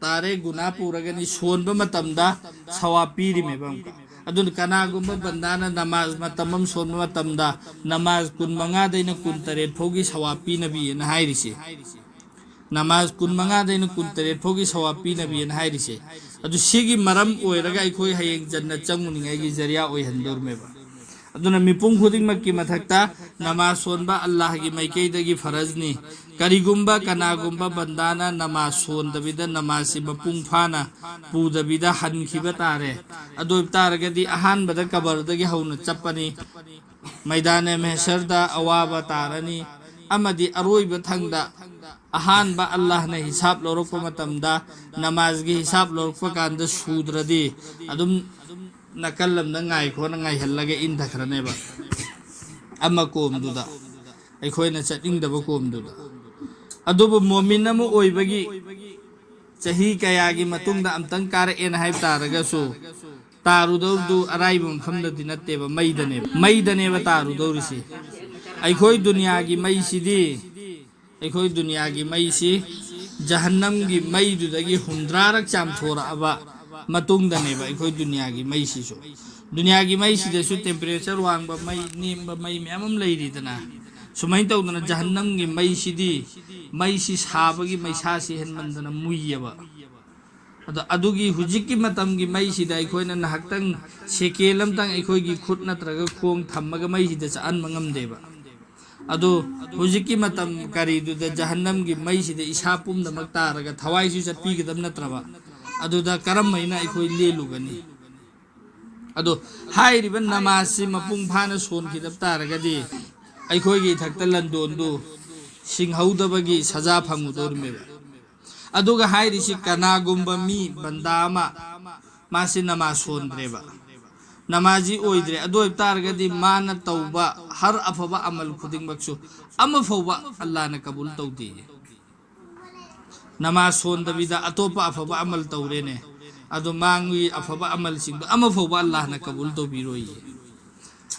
ꯇꯥꯔꯦ, ꯒꯨꯅꯥ ꯄꯨꯔꯒꯅꯤ, ꯁꯣꯟꯕ ꯃꯇꯝꯗ ꯁꯋꯥꯕ ꯄꯤꯔꯤꯃꯦꯕ ꯑꯃꯨꯛꯀ꯫ ꯑꯗꯨꯅ ꯀꯅꯥꯒꯨꯝꯕ ꯕꯟꯗꯥꯅ ꯅꯃꯥꯖ ꯃꯇꯝ ꯑꯃ ꯁꯣꯟꯕ ꯃꯇꯝꯗ ꯅꯃꯥꯖ ꯀꯨꯟ ꯃꯉꯥꯗꯩꯅ ꯀꯨꯟ ꯇꯔꯦꯠ ꯐꯥꯎꯒꯤ ꯁꯋꯥꯕ ꯄꯤꯅꯕꯤꯑꯅ ꯍꯥꯏꯔꯤꯁꯦ꯫ ꯅꯃꯥꯖ ꯀꯨꯟ ꯃꯉꯥꯗꯩꯅ ꯀꯨꯟ ꯇꯔꯦꯠ ꯐꯥꯎꯒꯤ ꯁꯋꯥꯕ ꯄꯤꯅꯕꯤꯑꯅ ꯍꯥꯏꯔꯤꯁꯦ꯫ ꯑꯗꯨ ꯁꯤꯒꯤ ꯃꯔꯝ ꯑꯣꯏꯔꯒ ꯑꯩꯈꯣꯏ ꯍꯌꯦꯡ ꯖꯟꯅ ꯆꯪꯉꯨꯅꯤꯡꯉꯥꯏꯒꯤ ꯖꯔꯤꯌꯥ ꯑꯣꯏꯍꯟꯗꯧꯔꯤꯃꯦꯕ꯫ ꯑꯗꯨꯅ ꯃꯤꯄꯨꯝ ꯈꯨꯗꯤꯡꯃꯛꯀꯤ ꯃꯊꯛꯇ ꯅꯃꯥꯖ ꯁꯣꯟꯕ ꯑꯜꯂꯥꯍꯒꯤ ꯃꯥꯏꯀꯩꯗꯒꯤ ꯐꯔꯖꯅꯤ꯫ ꯀꯔꯤꯒꯨꯝꯕ ꯀꯅꯥꯒꯨꯝꯕ ꯕꯟꯗꯥꯅ ꯅꯃꯥꯖ ꯁꯣꯟꯗꯕꯤꯗ ꯅꯃꯥꯖꯁꯤ ꯃꯄꯨꯡ ꯐꯥꯅ ꯄꯨꯗꯕꯤꯗ ꯍꯟꯈꯤꯕ ꯇꯥꯔꯦ꯫ ꯑꯗꯨ ꯑꯣꯏꯕ ꯇꯥꯔꯒꯗꯤ ꯑꯍꯥꯟꯕꯗ ꯀꯕꯔꯗꯒꯤ ꯍꯧꯅ ꯆꯠꯄꯅꯤ, ꯃꯩꯗꯥꯅꯦ ꯃꯦꯍꯁꯔꯗ ꯑꯋꯥꯕ ꯇꯥꯔꯅꯤ, ꯑꯃꯗꯤ ꯑꯔꯣꯏꯕ ꯊꯪꯗ ꯑꯍꯥꯟꯕ ꯑꯜꯂꯥꯍꯅ ꯍꯤꯁꯥꯕ ꯂꯧꯔꯛꯄ ꯃꯇꯝꯗ, ꯅꯃꯥꯖꯒꯤ ꯍꯤꯁꯥꯕ ꯂꯧꯔꯛꯄ ꯀꯥꯟꯗ ꯁꯨꯗ꯭ꯔꯗꯤ ꯑꯗꯨꯝ ꯅꯥꯀꯜ ꯑꯃꯗ ꯉꯥꯏꯈꯣꯅ ꯉꯥꯏꯍꯜꯂꯒ ꯏꯟꯊꯈ꯭ꯔꯅꯦꯕ꯫ ꯑꯃ ꯀꯣꯝꯗꯨꯗ, ꯑꯩꯈꯣꯏꯅ ꯆꯠꯅꯤꯡꯗꯕ ꯀꯣꯝꯗꯨꯗ꯫ ꯑꯗꯨꯕꯨ ꯃꯣꯃꯤꯟ ꯑꯃ ꯑꯣꯏꯕꯒꯤ ꯆꯍꯤ ꯀꯌꯥꯒꯤ ꯃꯇꯨꯡꯗ ꯑꯝꯇꯪ ꯀꯥꯔꯛꯑꯦꯅ ꯍꯥꯏꯕ ꯇꯥꯔꯒꯁꯨ, ꯇꯥꯔꯨꯗꯧꯗꯨ ꯑꯔꯥꯏꯕ ꯃꯐꯝꯗꯗꯤ ꯅꯠꯇꯦꯕ, ꯃꯩꯗꯅꯦꯕ, ꯃꯩꯗꯅꯦꯕ ꯇꯥꯔꯨꯗꯧꯔꯤꯁꯤ꯫ ꯑꯩꯈꯣꯏ ꯗꯨꯅꯤꯌꯥꯒꯤ ꯃꯩꯁꯤꯗꯤ, ꯑꯩꯈꯣꯏ ꯗꯨꯅꯤꯌꯥꯒꯤ ꯃꯩꯁꯤ ꯖꯍꯟꯅꯝꯒꯤ ꯃꯩꯗꯨꯗꯒꯤ ꯍꯨꯝꯗ꯭ꯔꯥꯔꯛ ꯆꯥꯝꯊꯣꯔꯛꯑꯕ ꯃꯇꯨꯡꯗꯅꯦꯕ ꯑꯩꯈꯣꯏ ꯗꯨꯅꯤꯌꯥꯒꯤ ꯃꯩꯁꯤꯁꯨ꯫ ꯗꯨꯅꯤꯌꯥꯒꯤ ꯃꯩꯁꯤꯗꯁꯨ temperature ꯋꯥꯡꯕ ꯃꯩ, ꯅꯦꯝꯕ ꯃꯩ ꯃꯌꯥꯝ ꯑꯃ ꯂꯩꯔꯤꯗꯅ꯫ ꯁꯨꯃꯥꯏꯅ ꯇꯧꯗꯅ ꯖꯍꯟꯅꯝꯒꯤ ꯃꯩꯁꯤꯗꯤ, ꯃꯩꯁꯤ ꯁꯥꯕꯒꯤ ꯃꯩꯁꯥꯁꯤ ꯍꯦꯟꯃꯟꯗꯅ ꯃꯨꯏꯌꯦꯕ꯫ ꯑꯗꯣ ꯑꯗꯨꯒꯤ ꯍꯧꯖꯤꯛꯀꯤ ꯃꯇꯝꯒꯤ ꯃꯩꯁꯤꯗ ꯑꯩꯈꯣꯏꯅ ꯉꯥꯏꯍꯥꯛꯇꯪ, ꯁꯦꯀꯦꯟ ꯑꯃꯇꯪ ꯑꯩꯈꯣꯏꯒꯤ ꯈꯨꯠ ꯅꯠꯇ꯭ꯔꯒ ꯈꯣꯡ ꯊꯝꯃꯒ ꯃꯩꯁꯤꯗ ꯆꯥꯛꯍꯟꯕ ꯉꯝꯗꯦꯕ꯫ ꯑꯗꯣ ꯍꯧꯖꯤꯛꯀꯤ ꯃꯇꯝ ꯀꯔꯤꯗꯨꯗ ꯖꯍꯟꯅꯝꯒꯤ ꯃꯩꯁꯤꯗ ꯏꯁꯥ ꯄꯨꯝꯅꯃꯛ ꯇꯥꯔꯒ ꯊꯋꯥꯏꯁꯨ ꯆꯠꯄꯤꯒꯗꯕ ꯅꯠꯇ꯭ꯔꯕ? ꯑꯗꯨꯗ ꯀꯔꯝ ꯍꯥꯏꯅ ꯑꯩꯈꯣꯏ ꯂꯦꯜꯂꯨꯒꯅꯤ? ꯑꯗꯣ ꯍꯥꯏꯔꯤꯕ ꯅꯃꯥꯖꯁꯤ ꯃꯄꯨꯡ ꯐꯥꯅ ꯁꯣꯟꯈꯤꯗꯕ ꯇꯥꯔꯒꯗꯤ ꯑꯩꯈꯣꯏꯒꯤ ꯏꯊꯛꯇ ꯂꯟꯗꯣꯟꯗꯨ ꯁꯤꯡꯍꯧꯗꯕꯒꯤ ꯁꯖꯥ ꯐꯪꯉꯨꯗꯧꯔꯤꯃꯦꯕ꯫ ꯑꯗꯨꯒ ꯍꯥꯏꯔꯤꯁꯤ ꯀꯅꯥꯒꯨꯝꯕ ꯃꯤ ꯕꯟꯗꯥ ꯑꯃ ꯃꯥꯁꯤ ꯅꯃꯥꯖ ꯁꯣꯟꯗ꯭ꯔꯦꯕ, ꯅꯃꯥꯖꯤ ꯑꯣꯏꯗ꯭ꯔꯦ, ꯑꯗꯨ ꯑꯣꯏꯕ ꯇꯥꯔꯒꯗꯤ ꯃꯥꯅ ꯇꯧꯕ ꯍꯔ ꯑꯐꯕ ꯑꯃꯜ ꯈꯨꯗꯤꯡꯃꯛꯁꯨ ꯑꯃ ꯐꯥꯎꯕ ꯑꯜꯂꯥꯍꯅ ꯀꯕꯨꯜ ꯇꯧꯗꯦ꯫ ꯅꯃꯥꯖ ꯁꯣꯟꯗꯕꯤꯗ ꯑꯇꯣꯞꯄ ꯑꯐꯕ ꯑꯃꯜ ꯇꯧꯔꯦꯅꯦ, ꯑꯗꯣ ꯃꯥꯒꯤ ꯑꯐꯕ ꯑꯃꯜꯁꯤꯡꯗꯣ ꯑꯃ ꯐꯥꯎꯕ ꯑꯜꯂꯥꯍꯅ ꯀꯕꯨꯜ ꯇꯧꯕꯤꯔꯣꯏꯌꯦ꯫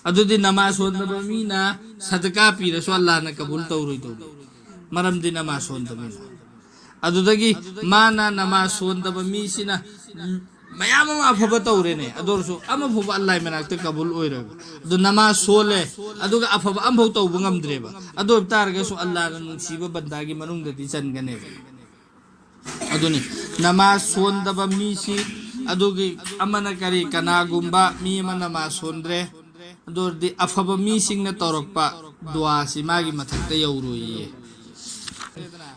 ꯑꯗꯨꯗꯤ ꯅꯃꯥꯖ ꯁꯣꯟꯗꯕ ꯃꯤꯅ ꯁꯗꯀꯥ ꯄꯤꯔꯁꯨ ꯑꯜꯂꯥꯍꯅ ꯀꯕꯨꯜ ꯇꯧꯔꯣꯏꯗꯧꯕ, ꯃꯔꯝꯗꯤ ꯅꯃꯥꯖ ꯁꯣꯟꯗꯕꯅꯤꯅ꯫ ꯑꯗꯨꯗꯒꯤ ꯃꯥꯅ ꯅꯃꯥꯖ ꯁꯣꯟꯗꯕ ꯃꯤꯁꯤꯅ ꯃꯌꯥꯝ ꯑꯃ ꯑꯐꯕ ꯇꯧꯔꯦꯅꯦ, ꯑꯗꯨ ꯑꯣꯏꯔꯁꯨ ꯑꯃ ꯐꯥꯎꯕ ꯑꯜꯂꯥꯍ ꯃꯅꯥꯛꯇ ꯀꯕꯨꯜ ꯑꯣꯏꯔꯣꯏꯕ꯫ ꯑꯗꯨ ꯅꯃꯥꯖ ꯁꯣꯜꯂꯦ, ꯑꯗꯨꯒ ꯑꯐꯕ ꯑꯃꯐꯥꯎ ꯇꯧꯕ ꯉꯝꯗ꯭ꯔꯦꯕ, ꯑꯗꯨ ꯑꯣꯏꯕ ꯇꯥꯔꯒꯁꯨ ꯑꯜꯂꯥꯍꯅ ꯅꯨꯡꯁꯤꯕ ꯕꯟꯗꯥꯒꯤ ꯃꯅꯨꯡꯗꯗꯤ ꯆꯟꯒꯅꯦꯕ꯫ ꯑꯗꯨꯅꯤ ꯅꯃꯥꯖ ꯁꯣꯟꯗꯕ ꯃꯤꯁꯤ꯫ ꯑꯗꯨꯒꯤ ꯑꯃꯅ ꯀꯔꯤ, ꯀꯅꯥꯒꯨꯝꯕ ꯃꯤ ꯑꯃ ꯅꯃꯥꯖ ꯁꯣꯟꯗ꯭ꯔꯦ, ꯑꯗꯨ ꯑꯣꯏꯔꯗꯤ ꯑꯐꯕ ꯃꯤꯁꯤꯡꯅ ꯇꯧꯔꯛꯄ ꯗꯨꯋꯥꯁꯤ ꯃꯥꯒꯤ ꯃꯊꯛꯇ ꯌꯧꯔꯣꯏꯌꯦ꯫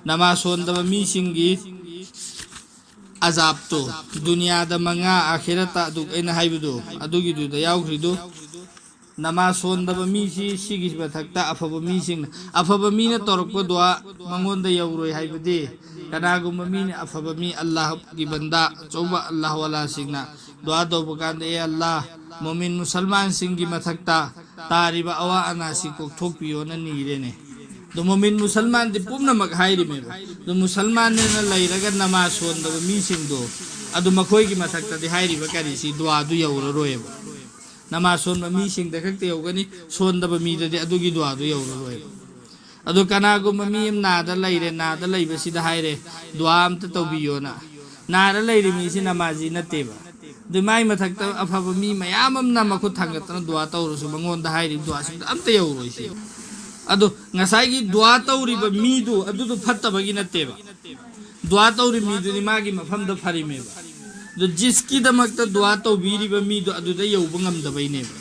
ꯅꯃꯥꯖ ꯁꯣꯟꯗꯕ ꯃꯤꯁꯤꯡꯒꯤ ꯑꯖꯥꯕꯇꯣ, ꯗꯨꯅꯤꯌꯥꯗ ꯃꯉꯥ, ꯑꯥꯈꯤꯔꯠꯇ ꯑꯗꯨ ꯑꯩꯅ ꯍꯥꯏꯕꯗꯣ, ꯑꯗꯨꯒꯤꯗꯨꯗ ꯌꯥꯎꯈ꯭ꯔꯤꯗꯨ꯫ ꯅꯃꯥꯖ ꯁꯣꯟꯗꯕ ꯃꯤꯁꯤ, ꯁꯤꯒꯤ ꯃꯊꯛꯇ ꯑꯐꯕ ꯃꯤꯁꯤꯡꯅ, ꯑꯐꯕ ꯃꯤꯅ ꯇꯧꯔꯛꯄ ꯗꯨꯋꯥ ꯃꯉꯣꯟꯗ ꯌꯧꯔꯣꯏ ꯍꯥꯏꯕꯗꯤ, ꯀꯅꯥꯒꯨꯝꯕ ꯃꯤꯅ, ꯑꯐꯕ ꯃꯤ, ꯑꯜꯂꯥꯍꯒꯤ ꯕꯟꯗꯥ, ꯑꯆꯧꯕ ꯑꯜꯂꯥꯍ ꯋꯥꯂꯥꯁꯤꯡꯅ ꯗꯨꯋꯥ ꯇꯧꯕ ꯀꯥꯟꯗ, "ꯑꯦ ꯑꯜꯂꯥꯍ, ꯃꯣꯃꯤꯟ ꯃꯨꯁꯜꯃꯥꯟꯁꯤꯡꯒꯤ ꯃꯊꯛꯇ ꯇꯥꯔꯤꯕ ꯑꯋꯥ ꯑꯅꯥꯁꯤ ꯀꯣꯛꯊꯣꯛꯄꯤꯌꯣꯅ" ꯅꯤꯔꯦꯅꯦ꯫ ꯑꯗꯣ ꯃꯣꯃꯤꯟ ꯃꯨꯁꯜꯃꯥꯟꯗꯤ ꯄꯨꯝꯅꯃꯛ ꯍꯥꯏꯔꯤꯃꯦꯕ꯫ ꯑꯗꯣ ꯃꯨꯁꯜꯃꯥꯟꯅꯦꯅ ꯂꯩꯔꯒ ꯅꯃꯥꯖ ꯁꯣꯟꯗꯕ ꯃꯤꯁꯤꯡꯗꯣ, ꯑꯗꯨ ꯃꯈꯣꯏꯒꯤ ꯃꯊꯛꯇꯗꯤ ꯍꯥꯏꯔꯤꯕ ꯀꯔꯤꯁꯤ ꯗꯨꯋꯥꯗꯨ ꯌꯧꯔꯔꯣꯏꯕ꯫ ꯅꯃꯥꯖ ꯁꯣꯟꯕ ꯃꯤꯁꯤꯡꯗ ꯈꯛꯇ ꯌꯧꯒꯅꯤ, ꯁꯣꯟꯗꯕ ꯃꯤꯗꯗꯤ ꯑꯗꯨꯒꯤ ꯗꯨꯋꯥꯗꯨ ꯌꯧꯔꯔꯣꯏꯕ꯫ ꯑꯗꯣ ꯀꯅꯥꯒꯨꯝꯕ ꯃꯤ ꯑꯃ ꯅꯥꯗ ꯂꯩꯔꯦ, ꯅꯥꯗ ꯂꯩꯕꯁꯤꯗ ꯍꯥꯏꯔꯦ, "ꯗꯨꯋꯥ ꯑꯝꯇ ꯇꯧꯕꯤꯌꯣꯅ"꯫ ꯅꯥꯔ ꯂꯩꯔꯤ ꯃꯤꯁꯤ ꯅꯃꯥꯖꯤ ꯅꯠꯇꯦꯕ꯫ ꯑꯗꯨ ꯃꯥꯏ ꯃꯊꯛꯇ ꯑꯐꯕ ꯃꯤ ꯃꯌꯥꯝ ꯑꯃꯅ ꯃꯈꯨꯠ ꯊꯥꯡꯒꯠꯇꯅ ꯗꯨꯋꯥ ꯇꯧꯔꯁꯨ ꯃꯉꯣꯟꯗ ꯍꯥꯏꯔꯤꯕ ꯗꯨꯋꯥꯁꯤꯡꯗꯣ ꯑꯝꯇ ꯌꯧꯔꯣꯏ ꯁꯤ꯫ ꯑꯗꯣ ꯉꯁꯥꯏꯒꯤ ꯗꯨꯋꯥ ꯇꯧꯔꯤꯕ ꯃꯤꯗꯨ ꯑꯗꯨꯗꯨ ꯐꯠꯇꯕꯒꯤ ꯅꯠꯇꯦꯕ꯫ ꯗꯨꯋꯥ ꯇꯧꯔꯤ ꯃꯤꯗꯨꯗꯤ ꯃꯥꯒꯤ ꯃꯐꯝꯗ ꯐꯔꯤꯃꯦꯕ꯫ ꯑꯗꯨ ꯖꯤꯁꯀꯤꯗꯃꯛꯇ ꯗꯨꯋꯥ ꯇꯧꯕꯤꯔꯤꯕ ꯃꯤꯗꯣ ꯑꯗꯨꯗ ꯌꯧꯕ ꯉꯝꯗꯕꯩꯅꯦꯕ꯫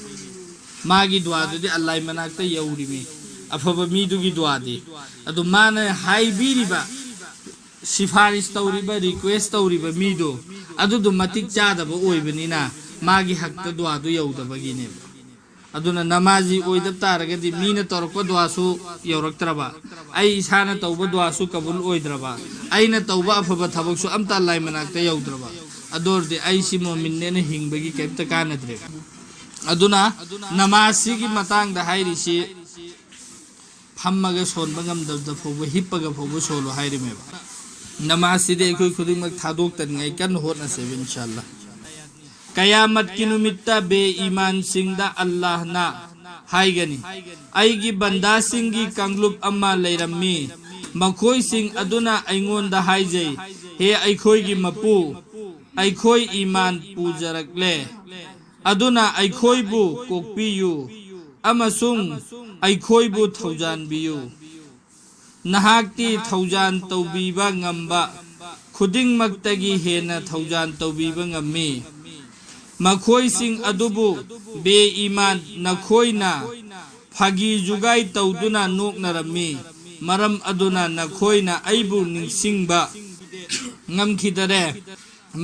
ꯃꯥꯒꯤ ꯗꯨꯋꯥꯗꯨꯗꯤ ꯑꯜꯂꯥꯍ ꯃꯅꯥꯛꯇ ꯌꯧꯔꯤꯃꯤ, ꯑꯐꯕ ꯃꯤꯗꯨꯒꯤ ꯗꯨꯋꯥꯗꯤ꯫ ꯑꯗꯨ ꯃꯥꯅ ꯍꯥꯏꯕꯤꯔꯤꯕ, ꯁꯤꯐꯥꯔꯤꯁ ꯇꯧꯔꯤꯕ, ꯔꯤꯀ꯭ꯋꯦꯁ ꯇꯧꯔꯤꯕ ꯃꯤꯗꯣ ꯑꯗꯨꯗꯣ ꯃꯇꯤꯛ ꯆꯥꯗꯕ ꯑꯣꯏꯕꯅꯤꯅ, ꯃꯥꯒꯤ ꯍꯛꯇ ꯗꯨꯋꯥꯗꯨ ꯌꯧꯗꯕꯒꯤꯅꯦꯕ꯫ ꯑꯗꯨꯅ ꯅꯃꯥꯖꯤ ꯑꯣꯏꯗꯕ ꯇꯥꯔꯒꯗꯤ ꯃꯤꯅ ꯇꯧꯔꯛꯄ ꯗꯨꯋꯥꯁꯨ ꯌꯧꯔꯛꯇ꯭ꯔꯕ, ꯑꯩ ꯏꯁꯥꯅ ꯇꯧꯕ ꯗꯨꯋꯥꯁꯨ ꯀꯕꯨꯜ ꯑꯣꯏꯗ꯭ꯔꯕ, ꯑꯩꯅ ꯇꯧꯕ ꯑꯐꯕ ꯊꯕꯛꯁꯨ ꯑꯝꯇ ꯑꯜꯂꯥꯍ ꯃꯅꯥꯛꯇ ꯌꯧꯗ꯭ꯔꯕ, ꯑꯗꯨ ꯑꯣꯏꯔꯗꯤ ꯑꯩꯁꯤ ꯃꯣꯃꯤꯟꯅꯦꯅ ꯍꯤꯡꯕꯒꯤ ꯀꯩꯝꯇ ꯀꯥꯟꯅꯗ꯭ꯔꯦꯕ꯫ ꯑꯗꯨꯅ ꯅꯃꯥꯖꯁꯤꯒꯤ ꯃꯇꯥꯡꯗ ꯍꯥꯏꯔꯤꯁꯤ ꯐꯝꯃꯒ ꯁꯣꯟꯕ ꯉꯝꯗꯕꯗ ꯐꯥꯎꯕ ꯍꯤꯞꯄꯒ ꯐꯥꯎꯕ ꯁꯣꯜꯂꯣ ꯍꯥꯏꯔꯤꯃꯦꯕ꯫ ꯅꯃꯥꯖꯁꯤꯗꯤ ꯑꯩꯈꯣꯏ ꯈꯨꯗꯤꯡꯃꯛ ꯊꯥꯗꯣꯛꯇꯅꯤꯡꯉꯥꯏ ꯀꯟꯅ ꯍꯣꯠꯅꯁꯦꯕ ꯏꯟꯁꯥ ꯑꯜꯂꯥꯍ꯫ ꯀꯌꯥꯃꯠꯀꯤ ꯅꯨꯃꯤꯠꯇ ꯕꯦꯏꯃꯥꯟꯁꯤꯡꯗ ꯑꯜꯂꯥꯍꯅ ꯍꯥꯏꯒꯅꯤ, "ꯑꯩꯒꯤ ꯕꯟꯗꯥꯁꯤꯡꯒꯤ ꯀꯥꯡꯂꯨꯞ ꯑꯃ ꯂꯩꯔꯝꯃꯤ, ꯃꯈꯣꯏꯁꯤꯡ ꯑꯗꯨꯅ ꯑꯩꯉꯣꯟꯗ ꯍꯥꯏꯖꯩ, 'ꯍꯦ ꯑꯩꯈꯣꯏꯒꯤ ꯃꯄꯨ, ꯑꯩꯈꯣꯏ ꯏꯃꯥꯟ ꯄꯨꯖꯔꯛꯂꯦ, ꯑꯗꯨꯅ ꯑꯩꯈꯣꯏꯕꯨ ꯀꯣꯛꯄꯤꯌꯨ ꯑꯃꯁꯨꯡ ꯑꯩꯈꯣꯏꯕꯨ ꯊꯧꯖꯥꯟꯕꯤꯌꯨ꯫ ꯅꯍꯥꯛꯇꯤ ꯊꯧꯖꯥꯟ ꯇꯧꯕꯤꯕ ꯉꯝꯕ ꯈꯨꯗꯤꯡꯃꯛꯇꯒꯤ ꯍꯦꯟꯅ ꯊꯧꯖꯥꯟ ꯇꯧꯕꯤꯕ ꯉꯝꯃꯤ꯫ ꯃꯈꯣꯏꯁꯤꯡ ꯑꯗꯨꯕꯨ ꯕꯦ-ꯏꯃꯥꯟ ꯅꯈꯣꯏꯅ ꯐꯥꯒꯤ ꯖꯨꯒꯥꯏ ꯇꯧꯗꯨꯅ ꯅꯣꯛꯅꯔꯝꯃꯤ꯫ ꯃꯔꯝ ꯑꯗꯨꯅ ꯅꯈꯣꯏꯅ ꯑꯩꯕꯨ ꯅꯤꯡꯁꯤꯡꯕ ꯉꯝꯈꯤꯗꯔꯦ꯫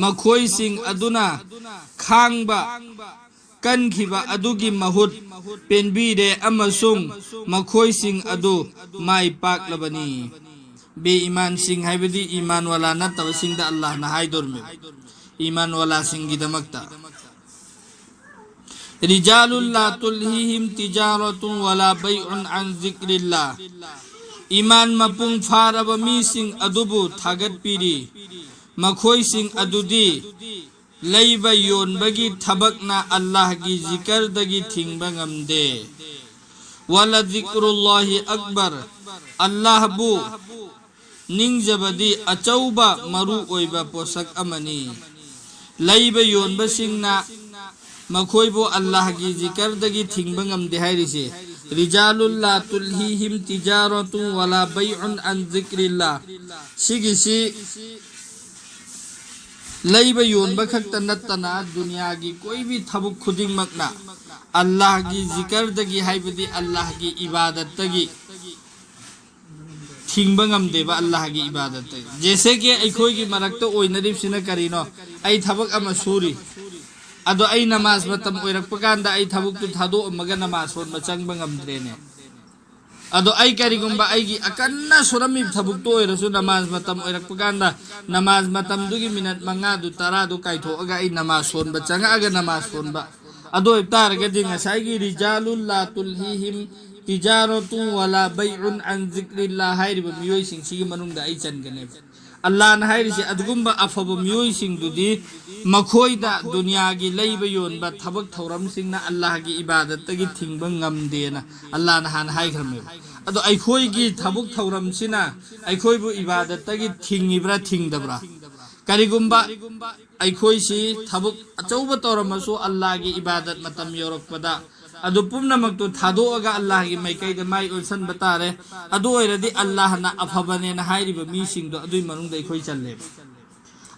ꯃꯈꯣꯏꯁꯤꯡ ꯑꯗꯨꯅ ꯈꯥꯡꯕ ꯀꯟꯈꯤꯕ ꯑꯗꯨꯒꯤ ꯃꯍꯨꯠ ꯄꯦꯟꯕꯤꯔꯦ ꯑꯃꯁꯨꯡ ꯃꯈꯣꯏꯁꯤꯡ ꯑꯗꯨ ꯃꯥꯏ ꯄꯥꯛꯂꯕꯅꯤ"꯫ ꯕꯦ-ꯏꯃꯥꯟꯁꯤꯡ ꯍꯥꯏꯕꯗꯤ ꯏꯃꯥꯟꯋꯥꯂꯥ ꯅꯠꯇꯕꯁꯤꯡꯗ ꯑꯜꯂꯥꯍꯅ ꯍꯥꯏꯗꯣꯔꯝꯃꯤ, ꯏꯃꯥꯟꯋꯥꯂꯥꯁꯤꯡꯒꯤꯗꯃꯛꯇ꯫ رجال لا تلهيهم تجارة ولا بيع عن ذكر الله. ꯏꯃꯥꯟ ꯃꯄꯨꯡ ꯐꯥꯔꯕ ꯃꯤꯁꯤꯡ ꯑꯗꯨꯕꯨ ꯊꯥꯒꯠꯄꯤꯔꯤ꯫ ꯃꯈꯣꯏꯁꯤꯡ ꯑꯗꯨꯗꯤ ꯂꯩꯕ ꯌꯣꯟꯕꯒꯤ ꯊꯕꯛꯅ ꯑꯜꯂꯥꯍꯒꯤ ꯖꯤꯀꯔꯗꯒꯤ ꯊꯤꯡꯕ ꯉꯝꯗꯦ꯫ ولذكر الله أكبر. ꯑꯜꯂꯥꯍꯕꯨ ꯅꯤꯡꯖꯕꯗꯤ ꯑꯆꯧꯕ ꯃꯔꯨ ꯑꯣꯏꯕ ꯄꯣꯠꯁꯛ ꯑꯃꯅꯤ꯫ ꯂꯩꯕ ꯌꯣꯟꯕꯁꯤꯡꯅ ꯃꯈꯣꯏꯕꯨ ꯑꯜꯂꯥꯍꯒꯤ ꯖꯤꯀꯔꯗꯒꯤ ꯊꯤꯡꯕ ꯉꯝꯗꯦ ꯍꯥꯏꯔꯤꯁꯦ꯫ رجال لا تلهيهم تجارة ولا بيع عن ذكر الله. ꯁꯤꯒꯤꯁꯤ ꯂꯩꯕ ꯌꯣꯟꯕ ꯈꯛꯇ ꯅꯠꯇꯅ ꯗꯨꯅꯤꯌꯥꯒꯤ ꯀꯣꯏꯕꯤ ꯊꯕꯛ ꯈꯨꯗꯤꯡꯃꯛꯅ ꯑꯜꯂꯥꯍꯒꯤ ꯖꯤꯀꯔꯗꯒꯤ, ꯍꯥꯏꯕꯗꯤ ꯑꯜꯂꯥꯍꯒꯤ ꯏꯕꯥꯗꯠꯇꯒꯤ ꯊꯤꯡꯕ ꯉꯝꯗꯦꯕ, ꯑꯜꯂꯥꯍꯒꯤ ꯏꯕꯥꯗꯠꯇꯒꯤ꯫ ꯖꯦꯁꯦ ꯀꯤ ꯑꯩꯈꯣꯏꯒꯤ ꯃꯔꯛꯇ ꯑꯣꯏꯅꯔꯤꯕꯁꯤꯅ ꯀꯔꯤꯅꯣ? ꯑꯩ ꯊꯕꯛ ꯑꯃ ꯁꯨꯔꯤ, ꯑꯗꯣ ꯑꯩ ꯅꯃꯥꯖ ꯃꯇꯝ ꯑꯣꯏꯔꯛꯄ ꯀꯥꯟꯗ ꯑꯩ ꯊꯕꯛꯇꯨ ꯊꯥꯗꯣꯛꯑꯝꯃꯒ ꯅꯃꯥꯖ ꯁꯣꯟꯕ ꯆꯪꯕ ꯉꯝꯗ꯭ꯔꯦꯅꯦ꯫ ꯑꯗꯣ ꯑꯩ ꯀꯔꯤꯒꯨꯝꯕ ꯑꯩꯒꯤ ꯑꯀꯟꯅ ꯁꯨꯔꯝꯃꯤꯕ ꯊꯕꯛꯇꯨ ꯑꯣꯏꯔꯁꯨ ꯅꯃꯥꯖ ꯃꯇꯝ ꯑꯣꯏꯔꯛꯄ ꯀꯥꯟꯗ ꯅꯃꯥꯖ ꯃꯇꯝꯗꯨꯒꯤ ꯃꯤꯅꯠ ꯃꯉꯥꯗꯨ ꯇꯔꯥꯗꯨ ꯀꯥꯏꯊꯣꯛꯑꯒ ꯑꯩ ꯅꯃꯥꯖ ꯁꯣꯟꯕ ꯆꯪꯉꯛꯑꯒ ꯅꯃꯥꯖ ꯁꯣꯟꯕ꯫ ꯑꯗꯨ ꯑꯣꯏꯕ ꯇꯥꯔꯒꯗꯤ ꯉꯁꯥꯏꯒꯤ "ꯔꯤꯖꯥꯂꯨꯜ ꯂꯥ ꯇꯨꯜꯍꯤꯍꯤꯝ ꯇꯤꯖꯥꯔꯣꯇꯨ ꯋꯥꯂꯥ ꯕꯩꯎꯟ ꯑꯟ ꯖꯤꯀ꯭ꯔꯤꯜꯂꯥ" ꯍꯥꯏꯔꯤꯕ ꯃꯤꯑꯣꯏꯁꯤꯡꯁꯤꯒꯤ ꯃꯅꯨꯡꯗ ꯑꯩ ꯆꯟꯒꯅꯦꯕ꯫ ꯑꯜꯂꯥꯍꯅ ꯍꯥꯏꯔꯤꯁꯦ, ꯑꯗꯨꯒꯨꯝꯕ ꯑꯐꯕ ꯃꯤꯑꯣꯏꯁꯤꯡꯗꯨꯗꯤ ꯃꯈꯣꯏꯗ ꯗꯨꯅꯤꯌꯥꯒꯤ ꯂꯩꯕ ꯌꯣꯟꯕ ꯊꯕꯛ ꯊꯧꯔꯝꯁꯤꯡꯅ ꯑꯜꯂꯥꯍꯒꯤ ꯏꯕꯥꯗꯠꯇꯒꯤ ꯊꯤꯡꯕ ꯉꯝꯗꯦꯅ ꯑꯜꯂꯥꯍꯅ ꯍꯥꯟꯅ ꯍꯥꯏꯈ꯭ꯔꯝꯃꯦꯕ꯫ ꯑꯗꯣ ꯑꯩꯈꯣꯏꯒꯤ ꯊꯕꯛ ꯊꯧꯔꯝꯁꯤꯅ ꯑꯩꯈꯣꯏꯕꯨ ꯏꯕꯥꯗꯠꯇꯒꯤ ꯊꯤꯡꯉꯤꯕ꯭ꯔꯥ ꯊꯤꯡꯗꯕ꯭ꯔꯥ? ꯀꯔꯤꯒꯨꯝꯕ ꯑꯩꯈꯣꯏꯁꯤ ꯊꯕꯛ ꯑꯆꯧꯕ ꯇꯧꯔꯝꯃꯁꯨ ꯑꯜꯂꯥꯍꯒꯤ ꯏꯕꯥꯗꯠ ꯃꯇꯝ ꯌꯧꯔꯛꯄꯗ ꯑꯗꯨ ꯄꯨꯝꯅꯃꯛꯇꯨ ꯊꯥꯗꯣꯛꯑꯒ ꯑꯜꯂꯥꯍꯒꯤ ꯃꯥꯏꯀꯩꯗ ꯃꯥꯏ ꯑꯣꯟꯁꯤꯟꯕ ꯇꯥꯔꯦ꯫ ꯑꯗꯨ ꯑꯣꯏꯔꯗꯤ ꯑꯜꯂꯥꯍꯅ ꯑꯐꯕꯅꯦꯅ ꯍꯥꯏꯔꯤꯕ ꯃꯤꯁꯤꯡꯗꯣ ꯑꯗꯨꯏ ꯃꯅꯨꯡꯗ ꯑꯩꯈꯣꯏ ꯆꯜꯂꯦꯕ꯫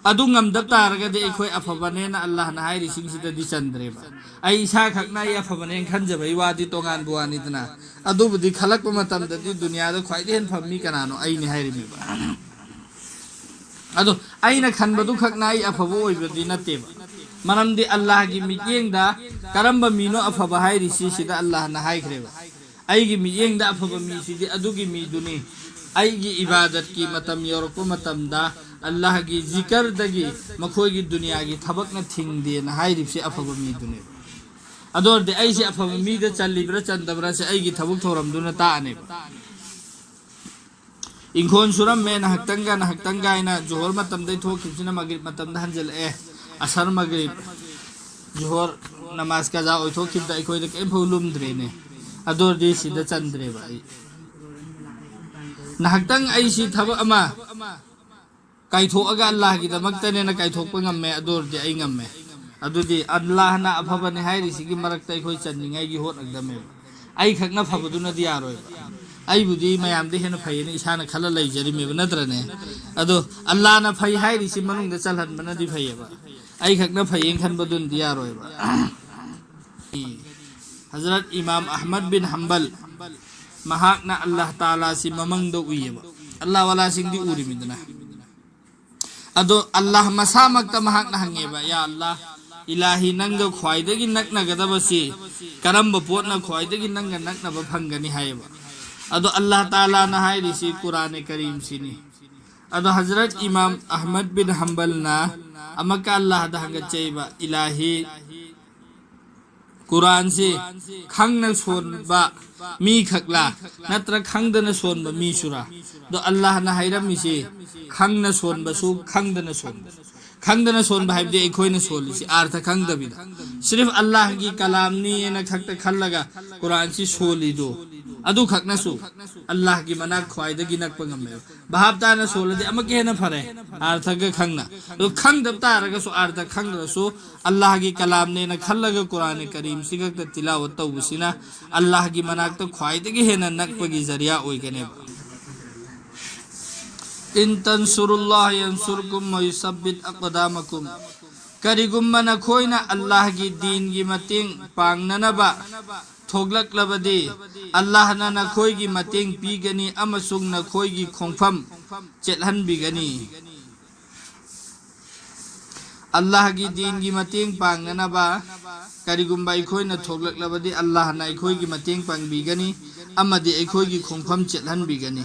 ꯑꯗꯨ ꯉꯝꯗ ꯇꯥꯔꯒꯗꯤ ꯑꯩꯈꯣꯏ ꯑꯐꯕꯅꯦꯅ ꯑꯜꯂꯥꯍꯅ ꯍꯥꯏꯔꯤꯁꯤꯡꯁꯤꯗꯗꯤ ꯆꯟꯗ꯭ꯔꯦꯕ꯫ ꯑꯩ ꯏꯁꯥꯈꯛꯅ ꯑꯩ ꯑꯐꯕꯅꯦꯅ ꯈꯟꯖꯕꯒꯤ ꯋꯥꯗꯤ ꯇꯣꯉꯥꯟꯕ ꯋꯥꯅꯤꯗꯅ, ꯑꯗꯨꯕꯨꯗꯤ ꯈꯜꯂꯛꯄ ꯃꯇꯝꯗꯗꯤ ꯗꯨꯅꯤꯌꯥꯗ ꯈ꯭ꯋꯥꯏꯗꯒꯤ ꯍꯦꯟꯅ ꯐꯕ ꯃꯤ ꯀꯅꯥꯅꯣ? ꯑꯩꯅꯤ ꯍꯥꯏꯔꯤꯅꯦꯕ꯫ ꯑꯗꯣ ꯑꯩꯅ ꯈꯟꯕꯗꯨ ꯈꯛꯅ ꯑꯩ ꯑꯐꯕ ꯑꯣꯏꯕꯗꯤ ꯅꯠꯇꯦꯕ꯫ ꯃꯔꯝꯗꯤ ꯑꯜꯂꯥꯍꯒꯤ ꯃꯤꯠꯌꯦꯡꯗ ꯀꯔꯝꯕ ꯃꯤꯅꯣ ꯑꯐꯕ ꯍꯥꯏꯔꯤꯁꯤ ꯁꯤꯗ ꯑꯜꯂꯥꯍꯅ ꯍꯥꯏꯈ꯭ꯔꯦꯕ꯫ ꯑꯩꯒꯤ ꯃꯤꯠꯌꯦꯡꯗ ꯑꯐꯕ ꯃꯤꯁꯤꯗꯤ ꯑꯗꯨꯒꯤ ꯃꯤꯗꯨꯅꯤ, ꯑꯩꯒꯤ ꯏꯕꯥꯗꯠꯀꯤ ꯃꯇꯝ ꯌꯧꯔꯛꯄ ꯃꯇꯝꯗ ꯑꯜꯂꯥꯍꯒꯤ ꯖꯤꯀꯔꯗꯒꯤ ꯃꯈꯣꯏꯒꯤ ꯗꯨꯅꯤꯌꯥꯒꯤ ꯊꯕꯛꯅ ꯊꯤꯡꯗꯦꯅ ꯍꯥꯏꯔꯤꯕꯁꯤ ꯑꯐꯕ ꯃꯤꯗꯨꯅꯦꯕ꯫ ꯑꯗꯨ ꯑꯣꯏꯔꯗꯤ ꯑꯩꯁꯦ ꯑꯐꯕ ꯃꯤꯗ ꯆꯜꯂꯤꯕ꯭ꯔꯥ ꯆꯟꯗꯕ꯭ꯔꯥꯁꯦ ꯑꯩꯒꯤ ꯊꯕꯛ ꯊꯧꯔꯝꯗꯨꯅ ꯇꯥꯛꯑꯅꯦꯕ꯫ ꯏꯪꯈꯣꯜ ꯁꯨꯔꯝꯃꯦ ꯅꯍꯥꯛꯇꯪꯒ ꯅꯍꯥꯛꯇꯪꯒ ꯍꯥꯏꯅ ꯖꯣꯍꯣꯔ ꯃꯇꯝꯗꯩ ꯊꯣꯛꯈꯤꯕꯁꯤꯅ ꯃꯒ꯭ꯔꯤꯕ ꯃꯇꯝꯗ ꯍꯟꯖꯜꯂꯛꯑꯦ꯫ ꯑꯁꯔ, ꯃꯒ꯭ꯔꯤꯕ, ꯖꯣꯍꯣꯔ ꯅꯃꯥꯖ ꯀꯖꯥ ꯑꯣꯏꯊꯣꯛꯈꯤꯕꯗ ꯑꯩꯈꯣꯏꯗ ꯀꯔꯤꯝꯐꯥꯎ ꯂꯨꯝꯗ꯭ꯔꯦꯅꯦ꯫ ꯑꯗꯨ ꯑꯣꯏꯔꯗꯤ ꯁꯤꯗ ꯆꯟꯗ꯭ꯔꯦꯕ ꯑꯩ꯫ ꯅꯍꯥꯛꯇꯪ ꯑꯩꯁꯤ ꯊꯕꯛ ꯑꯃ ꯀꯥꯏꯊꯣꯛꯑꯒ ꯑꯜꯂꯥꯍꯒꯤꯗꯃꯛꯇꯅꯦꯅ ꯀꯥꯏꯊꯣꯛꯄ ꯉꯝꯃꯦ, ꯑꯗꯨ ꯑꯣꯏꯔꯗꯤ ꯑꯩ ꯉꯝꯃꯦ꯫ ꯑꯗꯨꯗꯤ ꯑꯜꯂꯥꯍꯅ ꯑꯐꯕꯅꯦ ꯍꯥꯏꯔꯤꯁꯤꯒꯤ ꯃꯔꯛꯇ ꯑꯩꯈꯣꯏ ꯆꯟꯅꯤꯡꯉꯥꯏꯒꯤ ꯍꯣꯠꯅꯒꯗꯕꯅꯦꯕ꯫ ꯑꯩꯈꯛꯅ ꯐꯕꯗꯨꯅꯗꯤ ꯌꯥꯔꯣꯏꯕ꯫ ꯑꯩꯕꯨꯗꯤ ꯃꯌꯥꯝꯗ ꯍꯦꯟꯅ ꯐꯩꯌꯦꯅ ꯏꯁꯥꯅ ꯈꯜꯂ ꯂꯩꯖꯔꯤꯃꯦꯕ, ꯅꯠꯇ꯭ꯔꯅꯦ? ꯑꯗꯣ ꯑꯜꯂꯥꯍꯅ ꯐꯩ ꯍꯥꯏꯔꯤꯁꯤ ꯃꯅꯨꯡꯗ ꯆꯜꯍꯟꯕꯅꯗꯤ ꯐꯩꯌꯦꯕ꯫ ꯑꯩꯈꯛꯅ ꯐꯩꯌꯦꯅ ꯈꯟꯕꯗꯨꯅꯗꯤ ꯌꯥꯔꯣꯏꯕ꯫ ꯍꯖꯔꯠ ꯏꯃꯥꯝ ꯑꯍꯃꯗ ꯕꯤꯟ ꯍꯝꯕꯜ, ꯃꯍꯥꯛꯅ ꯑꯜꯂꯥꯍ ꯇꯥꯂꯥꯁꯤ ꯃꯃꯪꯗ ꯎꯏꯌꯦꯕ꯫ ꯑꯜꯂꯥꯍ ꯋꯥꯂꯥꯁꯤꯡꯗꯤ ꯎꯔꯤꯃꯤꯗꯅ꯫ ꯑꯗꯣ ꯑꯜꯂꯥꯍ ꯃꯁꯥꯃꯛꯇ ꯃꯍꯥꯛꯅ ꯍꯪꯉꯦꯕ, "ꯌꯥ ꯑꯜꯂꯥꯍ, ꯏꯂꯥꯍꯤ, ꯅꯪꯒ ꯈ꯭ꯋꯥꯏꯗꯒꯤ ꯅꯛꯅꯒꯗꯕꯁꯤ ꯀꯔꯝꯕ ꯄꯣꯠꯅ ꯈ꯭ꯋꯥꯏꯗꯒꯤ ꯅꯪꯒ ꯅꯛꯅꯕ ꯐꯪꯒꯅꯤ ꯍꯥꯏꯌꯦꯕ꯫ ꯑꯗꯣ ꯑꯜꯂꯥꯍ ꯇꯥꯂꯥꯅ ꯍꯥꯏꯔꯤꯁꯤ ꯀꯨꯔꯥꯟ ꯀꯔꯤꯝꯁꯤꯅꯤ꯫ ꯑꯗꯣ ꯍꯖꯔꯠ ꯏꯃꯥꯝ ꯑꯍꯃꯗ ꯕꯤꯟ ꯍꯝꯕꯜꯅ ꯑꯃꯛꯀ ꯑꯜꯂꯥꯍꯗ ꯍꯪꯒꯠꯆꯩꯕ, ꯏꯂꯥꯍꯤ, ꯀꯨꯔꯥꯟꯁꯤ ꯈꯪꯅ ꯁꯣꯟꯕ ꯃꯤ ꯈꯛꯂꯥ, ꯅꯠꯇ꯭ꯔ ꯈꯪꯗꯅ ꯁꯣꯟꯕ ꯃꯤꯁꯨꯔꯥ? ꯑꯗꯣ ꯑꯜꯂꯥꯍꯅ ꯍꯥꯏꯔꯝꯃꯤꯁꯤ, ꯈꯪꯅ ꯁꯣꯟꯕꯁꯨ, ꯈꯪꯗꯅ ꯁꯣꯟꯕꯁꯨ꯫ ꯈꯪꯗꯅ ꯁꯣꯟꯕ ꯍꯥꯏꯕꯗꯤ ꯑꯩꯈꯣꯏꯅ ꯁꯣꯜꯂꯤꯁꯤ ꯑꯥꯔꯊ ꯈꯪꯗꯕꯤꯗ, ꯁꯤꯔꯤꯐ ꯑꯜꯂꯥꯍꯒꯤ ꯀꯂꯥꯝꯅꯤꯅ ꯈꯛꯇ ꯈꯜꯂꯒ ꯀꯨꯔꯥꯟꯁꯤ ꯁꯣꯜꯂꯤꯗꯣ, ꯑꯗꯨꯈꯛꯅꯁꯨ ꯑꯜꯂꯥꯍꯒꯤ ꯃꯅꯥꯛ ꯈ꯭ꯋꯥꯏꯗꯒꯤ ꯅꯛꯄ ꯉꯝꯃꯦꯕ꯫ ꯚꯥꯞ ꯇꯥꯅ ꯁꯣꯜꯂꯗꯤ ꯑꯃꯨꯛꯀ ꯍꯦꯟꯅ ꯐꯔꯦ, ꯑꯥꯔꯊꯒ ꯈꯪꯅ꯫ ꯑꯗꯨ ꯈꯪꯗꯕ ꯇꯥꯔꯒꯁꯨ, ꯑꯥꯔꯊ ꯈꯪꯗ꯭ꯔꯁꯨ, ꯑꯜꯂꯥꯍꯒꯤ ꯀꯂꯥꯝꯅꯦꯅ ꯈꯜꯂꯒ ꯀꯨꯔꯥꯟ ꯀꯔꯤꯝꯁꯤ ꯈꯛꯇ ꯇꯤꯂꯥꯋꯠ ꯇꯧꯕꯁꯤꯅ ꯑꯜꯂꯥꯍꯒꯤ ꯃꯅꯥꯛꯇ ꯈ꯭ꯋꯥꯏꯗꯒꯤ ꯍꯦꯟꯅ ꯅꯛꯄꯒꯤ ꯖꯔꯤꯌꯥ ꯑꯣꯏꯒꯅꯦꯕ꯫ "ꯏꯟ ꯇꯟꯁꯨꯔꯨꯜꯂꯥꯍ ꯌꯟꯁꯨꯔꯀꯨꯝ ꯋ ꯌꯨꯁꯕꯤꯠ ꯑꯛꯗꯥꯃꯀꯨꯝ"꯫ ꯀꯔꯤꯒꯨꯝꯕ ꯅꯈꯣꯏꯅ ꯑꯜꯂꯥꯍꯒꯤ ꯗꯤꯟꯒꯤ ꯃꯇꯦꯡ ꯄꯥꯡꯅꯅꯕ ꯊꯣꯛꯂꯛꯂꯕꯗꯤ, ꯑꯜꯂꯥꯍꯅ ꯅꯈꯣꯏꯒꯤ ꯃꯇꯦꯡ ꯄꯤꯒꯅꯤ ꯑꯃꯁꯨꯡ ꯅꯈꯣꯏꯒꯤ ꯈꯣꯡꯐꯝ ꯆꯦꯠꯍꯟꯕꯤꯒꯅꯤ꯫ ꯑꯜꯂꯥꯍꯒꯤ ꯗꯤꯟꯒꯤ ꯃꯇꯦꯡ ꯄꯥꯡꯅꯅꯕ ꯀꯔꯤꯒꯨꯝꯕ ꯑꯩꯈꯣꯏꯅ ꯊꯣꯛꯂꯛꯂꯕꯗꯤ, ꯑꯜꯂꯥꯍꯅ ꯑꯩꯈꯣꯏꯒꯤ ꯃꯇꯦꯡ ꯄꯥꯡꯕꯤꯒꯅꯤ ꯑꯃꯗꯤ ꯑꯩꯈꯣꯏꯒꯤ ꯈꯣꯡꯐꯝ ꯆꯦꯠꯍꯟꯕꯤꯒꯅꯤ꯫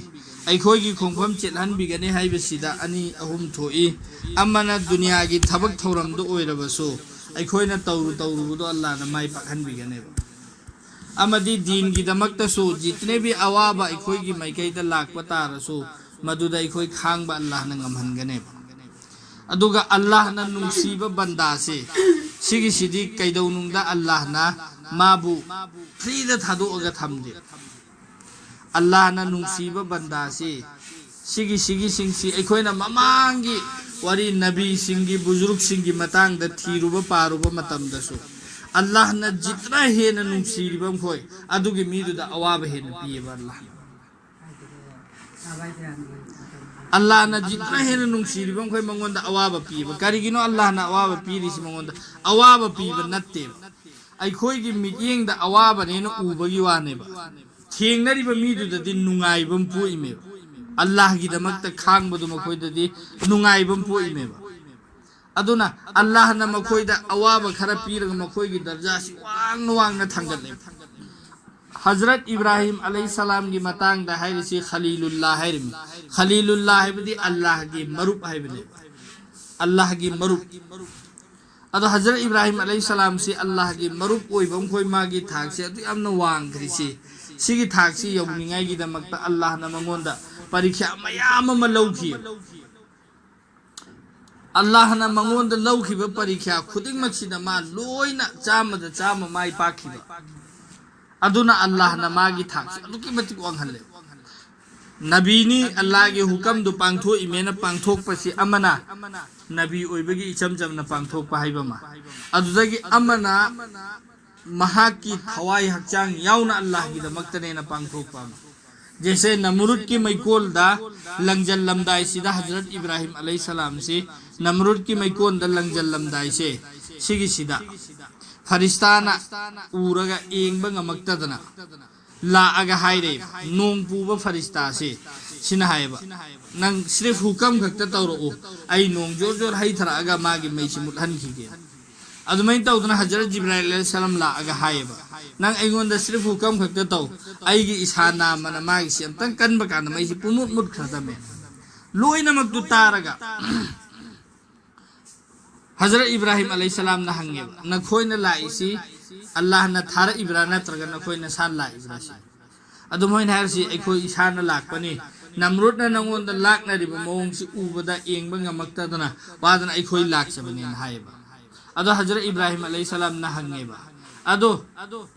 ꯑꯩꯈꯣꯏꯒꯤ ꯈꯣꯡꯐꯝ ꯆꯦꯠꯍꯟꯕꯤꯒꯅꯤ ꯍꯥꯏꯕꯁꯤꯗ ꯑꯅꯤ ꯑꯍꯨꯝ ꯊꯣꯛꯏ꯫ ꯑꯃꯅ ꯗꯨꯅꯤꯌꯥꯒꯤ ꯊꯕꯛ ꯊꯧꯔꯝꯗ ꯑꯣꯏꯔꯕꯁꯨ ꯑꯩꯈꯣꯏꯅ ꯇꯧꯔꯨ ꯇꯧꯔꯨꯕꯗꯣ ꯑꯜꯂꯥꯍꯅ ꯃꯥꯏ ꯄꯥꯛꯍꯟꯕꯤꯒꯅꯦꯕ꯫ ꯑꯃꯗꯤ ꯗꯤꯟꯒꯤꯗꯃꯛꯇꯁꯨ ꯖꯤꯇꯅꯦꯕꯤ ꯑꯋꯥꯕ ꯑꯩꯈꯣꯏꯒꯤ ꯃꯥꯏꯀꯩꯗ ꯂꯥꯛꯄ ꯇꯥꯔꯁꯨ, ꯃꯗꯨꯗ ꯑꯩꯈꯣꯏ ꯈꯥꯡꯕ ꯑꯜꯂꯥꯍꯅ ꯉꯝꯍꯟꯒꯅꯦꯕ꯫ ꯑꯗꯨꯒ ꯑꯜꯂꯥꯍꯅ ꯅꯨꯡꯁꯤꯕ ꯕꯟꯗꯥꯁꯦ, ꯁꯤꯒꯤꯁꯤꯗꯤ ꯀꯩꯗꯧꯅꯨꯡꯗ ꯑꯜꯂꯥꯍꯅ ꯃꯥꯕꯨ ꯐ꯭ꯔꯤꯗ ꯊꯥꯗꯣꯛꯑꯒ ꯊꯝꯗꯦ꯫ ꯑꯜꯂꯥꯍꯅ ꯅꯨꯡꯁꯤꯕ ꯕꯟꯗꯥꯁꯤ, ꯁꯤꯒꯤ, ꯁꯤꯒꯤꯁꯤꯡꯁꯤ ꯑꯩꯈꯣꯏꯅ ꯃꯃꯥꯡꯒꯤ ꯋꯥꯔꯤ ꯅꯕꯤꯁꯤꯡꯒꯤ, ꯕꯨꯖꯨꯔꯨꯛꯁꯤꯡꯒꯤ ꯃꯇꯥꯡꯗ ꯊꯤꯔꯨꯕ ꯄꯥꯔꯨꯕ ꯃꯇꯝꯗꯁꯨ, ꯑꯜꯂꯥꯍꯅ ꯖꯤꯠꯅ ꯍꯦꯟꯅ ꯅꯨꯡꯁꯤꯔꯤꯕ ꯃꯈꯣꯏ ꯑꯗꯨꯒꯤ ꯃꯤꯗꯨꯗ ꯑꯋꯥꯕ ꯍꯦꯟꯅ ꯄꯤꯌꯦꯕ ꯑꯜꯂꯥꯍꯅ꯫ ꯑꯜꯂꯥꯍꯅ ꯖꯤꯠꯅ ꯍꯦꯟꯅ ꯅꯨꯡꯁꯤꯔꯤꯕ ꯃꯈꯣꯏ ꯃꯉꯣꯟꯗ ꯑꯋꯥꯕ ꯄꯤꯌꯦꯕ꯫ ꯀꯔꯤꯒꯤꯅꯣ ꯑꯜꯂꯥꯍꯅ ꯑꯋꯥꯕ ꯄꯤꯔꯤꯁꯤ? ꯃꯉꯣꯟꯗ ꯑꯋꯥꯕ ꯄꯤꯕ ꯅꯠꯇꯦꯕ, ꯑꯩꯈꯣꯏꯒꯤ ꯃꯤꯠꯌꯦꯡꯗ ꯑꯋꯥꯕꯅꯦꯅ ꯎꯕꯒꯤ ꯋꯥꯅꯦꯕ꯫ ꯊꯦꯡꯅꯔꯤꯕ ꯃꯤꯗꯨꯗꯗꯤ ꯅꯨꯡꯉꯥꯏꯕ ꯑꯃ ꯄꯣꯛꯏꯃꯦꯕ꯫ ꯑꯜꯂꯥꯍꯒꯤꯗꯃꯛꯇ ꯈꯥꯡꯕꯗꯨ ꯃꯈꯣꯏꯗꯗꯤ ꯅꯨꯡꯉꯥꯏꯕ ꯑꯃ ꯄꯣꯛꯏꯃꯦꯕ꯫ ꯑꯗꯨꯅ ꯑꯜꯂꯥꯍꯅ ꯃꯈꯣꯏꯗ ꯑꯋꯥꯕ ꯈꯔ ꯄꯤꯔꯒ ꯃꯈꯣꯏꯒꯤ ꯗꯔꯖꯥꯁꯤ ꯋꯥꯡꯅ ꯋꯥꯡꯅ ꯊꯥꯡꯒꯠꯂꯦ꯫ ꯍꯖꯔꯠ ꯏꯕ꯭ꯔꯥꯍꯤꯝ ꯑꯂꯩꯍꯤꯁꯁꯂꯥꯝꯒꯤ ꯃꯇꯥꯡꯗ ꯍꯥꯏꯔꯤꯁꯤ ꯈꯂꯤꯂꯨꯜꯂꯥ ꯍꯥꯏꯔꯤꯃꯤ꯫ ꯈꯂꯤꯂꯨꯜꯂꯥ ꯍꯥꯏꯕꯗꯤ ꯑꯜꯂꯥꯍꯒꯤ ꯃꯔꯨꯞ ꯍꯥꯏꯕꯅꯦꯕ꯫ ꯑꯜꯂꯥꯍꯒꯤ ꯃꯔꯨꯞ꯫ ꯑꯗꯣ ꯍꯖꯔꯠ ꯏꯕ꯭ꯔꯥꯍꯤꯝ ꯑꯂꯩꯍꯤꯁꯁꯂꯥꯝꯁꯤ ꯑꯜꯂꯥꯍꯒꯤ ꯃꯔꯨꯞ ꯑꯣꯏꯕ ꯃꯈꯣꯏ ꯃꯥꯒꯤ ꯊꯥꯛꯁꯤ ꯑꯗꯨ ꯌꯥꯝꯅ ꯋꯥꯡꯈ꯭ꯔꯤꯁꯤ, ꯁꯤꯒꯤ ꯊꯥꯛꯁꯤ ꯌꯧꯅꯤꯡꯉꯥꯏꯒꯤꯗꯃꯛꯇ ꯑꯜꯂꯥꯍꯅ ꯃꯉꯣꯟꯗ ꯄꯔꯤꯈ꯭ꯌꯥ ꯃꯌꯥꯝ ꯑꯃ ꯂꯧꯈꯤ꯫ ꯑꯜꯂꯥꯍꯅ ꯃꯉꯣꯟꯗ ꯂꯧꯈꯤꯕ ꯄꯔꯤꯈ꯭ꯌꯥ ꯈꯨꯗꯤꯡꯃꯛꯁꯤꯗ ꯃꯥ ꯂꯣꯏꯅ ꯆꯥꯝꯃꯗ ꯆꯥꯝꯃ ꯃꯥꯏ ꯄꯥꯛꯈꯤꯕ꯫ ꯑꯗꯨꯅ ꯑꯜꯂꯥꯍꯅ ꯃꯥꯒꯤ ꯊꯥꯛꯁꯤ ꯑꯗꯨꯛꯀꯤ ꯃꯇꯤꯛ ꯋꯥꯡꯍꯜꯂꯦ꯫ ꯅꯕꯤꯅꯤ, ꯑꯜꯂꯥꯍꯒꯤ ꯍꯨꯀꯝꯗꯨ ꯄꯥꯡꯊꯣꯛꯏꯃꯦꯅ ꯄꯥꯡꯊꯣꯛꯄꯁꯤ ꯑꯃꯅ, ꯅꯕꯤ ꯑꯣꯏꯕꯒꯤ ꯏꯆꯝ ꯆꯝꯅ ꯄꯥꯡꯊꯣꯛꯄ ꯍꯥꯏꯕ ꯑꯃ, ꯑꯗꯨꯗꯒꯤ ꯑꯃꯅ ꯃꯍꯥꯛꯀꯤ ꯊꯋꯥꯏ ꯍꯛꯆꯥꯡ ꯌꯥꯎꯅ ꯑꯜꯂꯥꯍꯒꯤꯗꯃꯛꯇꯅꯦꯅ ꯄꯥꯡꯊꯣꯛꯄ ꯑꯃ꯫ ꯖꯦꯁꯦ ꯅꯝꯔꯨꯗꯀꯤ ꯃꯩꯀꯣꯜꯗ ꯂꯪꯖꯜꯂꯝꯗꯥꯏꯁꯤꯗ ꯍꯖꯔꯠ ꯏꯕ꯭ꯔꯥꯍꯤꯝ ꯑꯂꯩꯍꯤꯁꯁꯂꯥꯝꯁꯤ ꯅꯝꯔꯨꯗꯀꯤ ꯃꯩꯀꯣꯜꯗ ꯂꯪꯖꯜꯂꯝꯗꯥꯏꯁꯦ, ꯁꯤꯒꯤꯁꯤꯗ ꯐꯔꯤꯁꯇꯥꯅ ꯎꯔꯒ ꯌꯦꯡꯕ ꯉꯝꯃꯛꯇꯗꯅ ꯂꯥꯛꯑꯒ ꯍꯥꯏꯔꯦ, ꯅꯣꯡ ꯄꯨꯕ ꯐꯔꯤꯁꯇꯥꯁꯦ, ꯁꯤꯅ ꯍꯥꯏꯌꯦꯕ, "ꯅꯪ ꯁ꯭ꯔꯤꯐ ꯍꯨꯀꯝ ꯈꯛꯇ ꯇꯧꯔꯛꯎ, ꯑꯩ ꯅꯣꯡ ꯖꯣꯔ ꯖꯣꯔ ꯍꯩꯊꯔꯛꯑꯒ ꯃꯥꯒꯤ ꯃꯩꯁꯤ ꯃꯨꯠꯍꯟꯈꯤꯒꯦ"꯫ ꯑꯗꯨꯃꯥꯏꯅ ꯇꯧꯗꯅ ꯍꯖꯔꯠ ꯖꯤꯕ꯭ꯔꯥꯏꯜ ꯑꯂꯩꯍꯤꯁꯁꯂꯥꯝ ꯂꯥꯛꯑꯒ ꯍꯥꯏꯌꯦꯕ, "ꯅꯪ ꯑꯩꯉꯣꯟꯗ ꯁ꯭ꯔꯤꯐ ꯍꯨꯀꯝ ꯈꯛꯇ ꯇꯧ, ꯑꯩꯒꯤ ꯏꯁꯥ ꯅꯥꯝꯃꯅ ꯃꯥꯒꯤꯁꯤ ꯑꯝꯇꯪ ꯀꯟꯕ ꯀꯥꯟꯗ ꯃꯩꯁꯤ ꯄꯨꯡꯃꯨꯠ ꯃꯨꯠꯈ꯭ꯔꯗꯝꯃꯦ"꯫ ꯂꯣꯏꯅꯃꯛꯇꯨ ꯇꯥꯔꯒ ꯍꯖꯔꯠ ꯏꯕ꯭ꯔꯥꯍꯤꯝ ꯑꯂꯩꯍꯤꯁꯁꯂꯥꯝꯅ ꯍꯪꯉꯦꯕ, "ꯅꯈꯣꯏꯅ ꯂꯥꯛꯏꯁꯤ ꯑꯜꯂꯥꯍꯅ ꯊꯥꯔꯛꯏꯕ꯭ꯔꯥ ꯅꯠꯇ꯭ꯔꯒ ꯅꯈꯣꯏ ꯅꯁꯥꯅ ꯂꯥꯛꯏꯕ꯭ꯔꯥ?" ꯁꯤ꯫ ꯑꯗꯨ ꯃꯣꯏꯅ ꯍꯥꯏꯔꯤꯁꯤ, "ꯑꯩꯈꯣꯏ ꯏꯁꯥꯅ ꯂꯥꯛꯄꯅꯤ, ꯅꯝꯔꯨꯗꯅ ꯅꯉꯣꯟꯗ ꯂꯥꯛꯅꯔꯤꯕ ꯃꯑꯣꯡꯁꯤ ꯎꯕꯗ ꯌꯦꯡꯕ ꯉꯝꯃꯛꯇꯗꯅ ꯋꯥꯗꯅ ꯑꯩꯈꯣꯏ ꯂꯥꯛꯆꯕꯅꯦꯅ" ꯍꯥꯏꯌꯦꯕ꯫ ꯑꯗꯣ ꯍꯖꯔꯠ ꯏꯕ꯭ꯔꯥꯍꯤꯝ ꯑꯂꯩꯍꯤꯁꯁꯂꯥꯝꯅ ꯍꯪꯉꯦꯕ, "ꯑꯗꯣ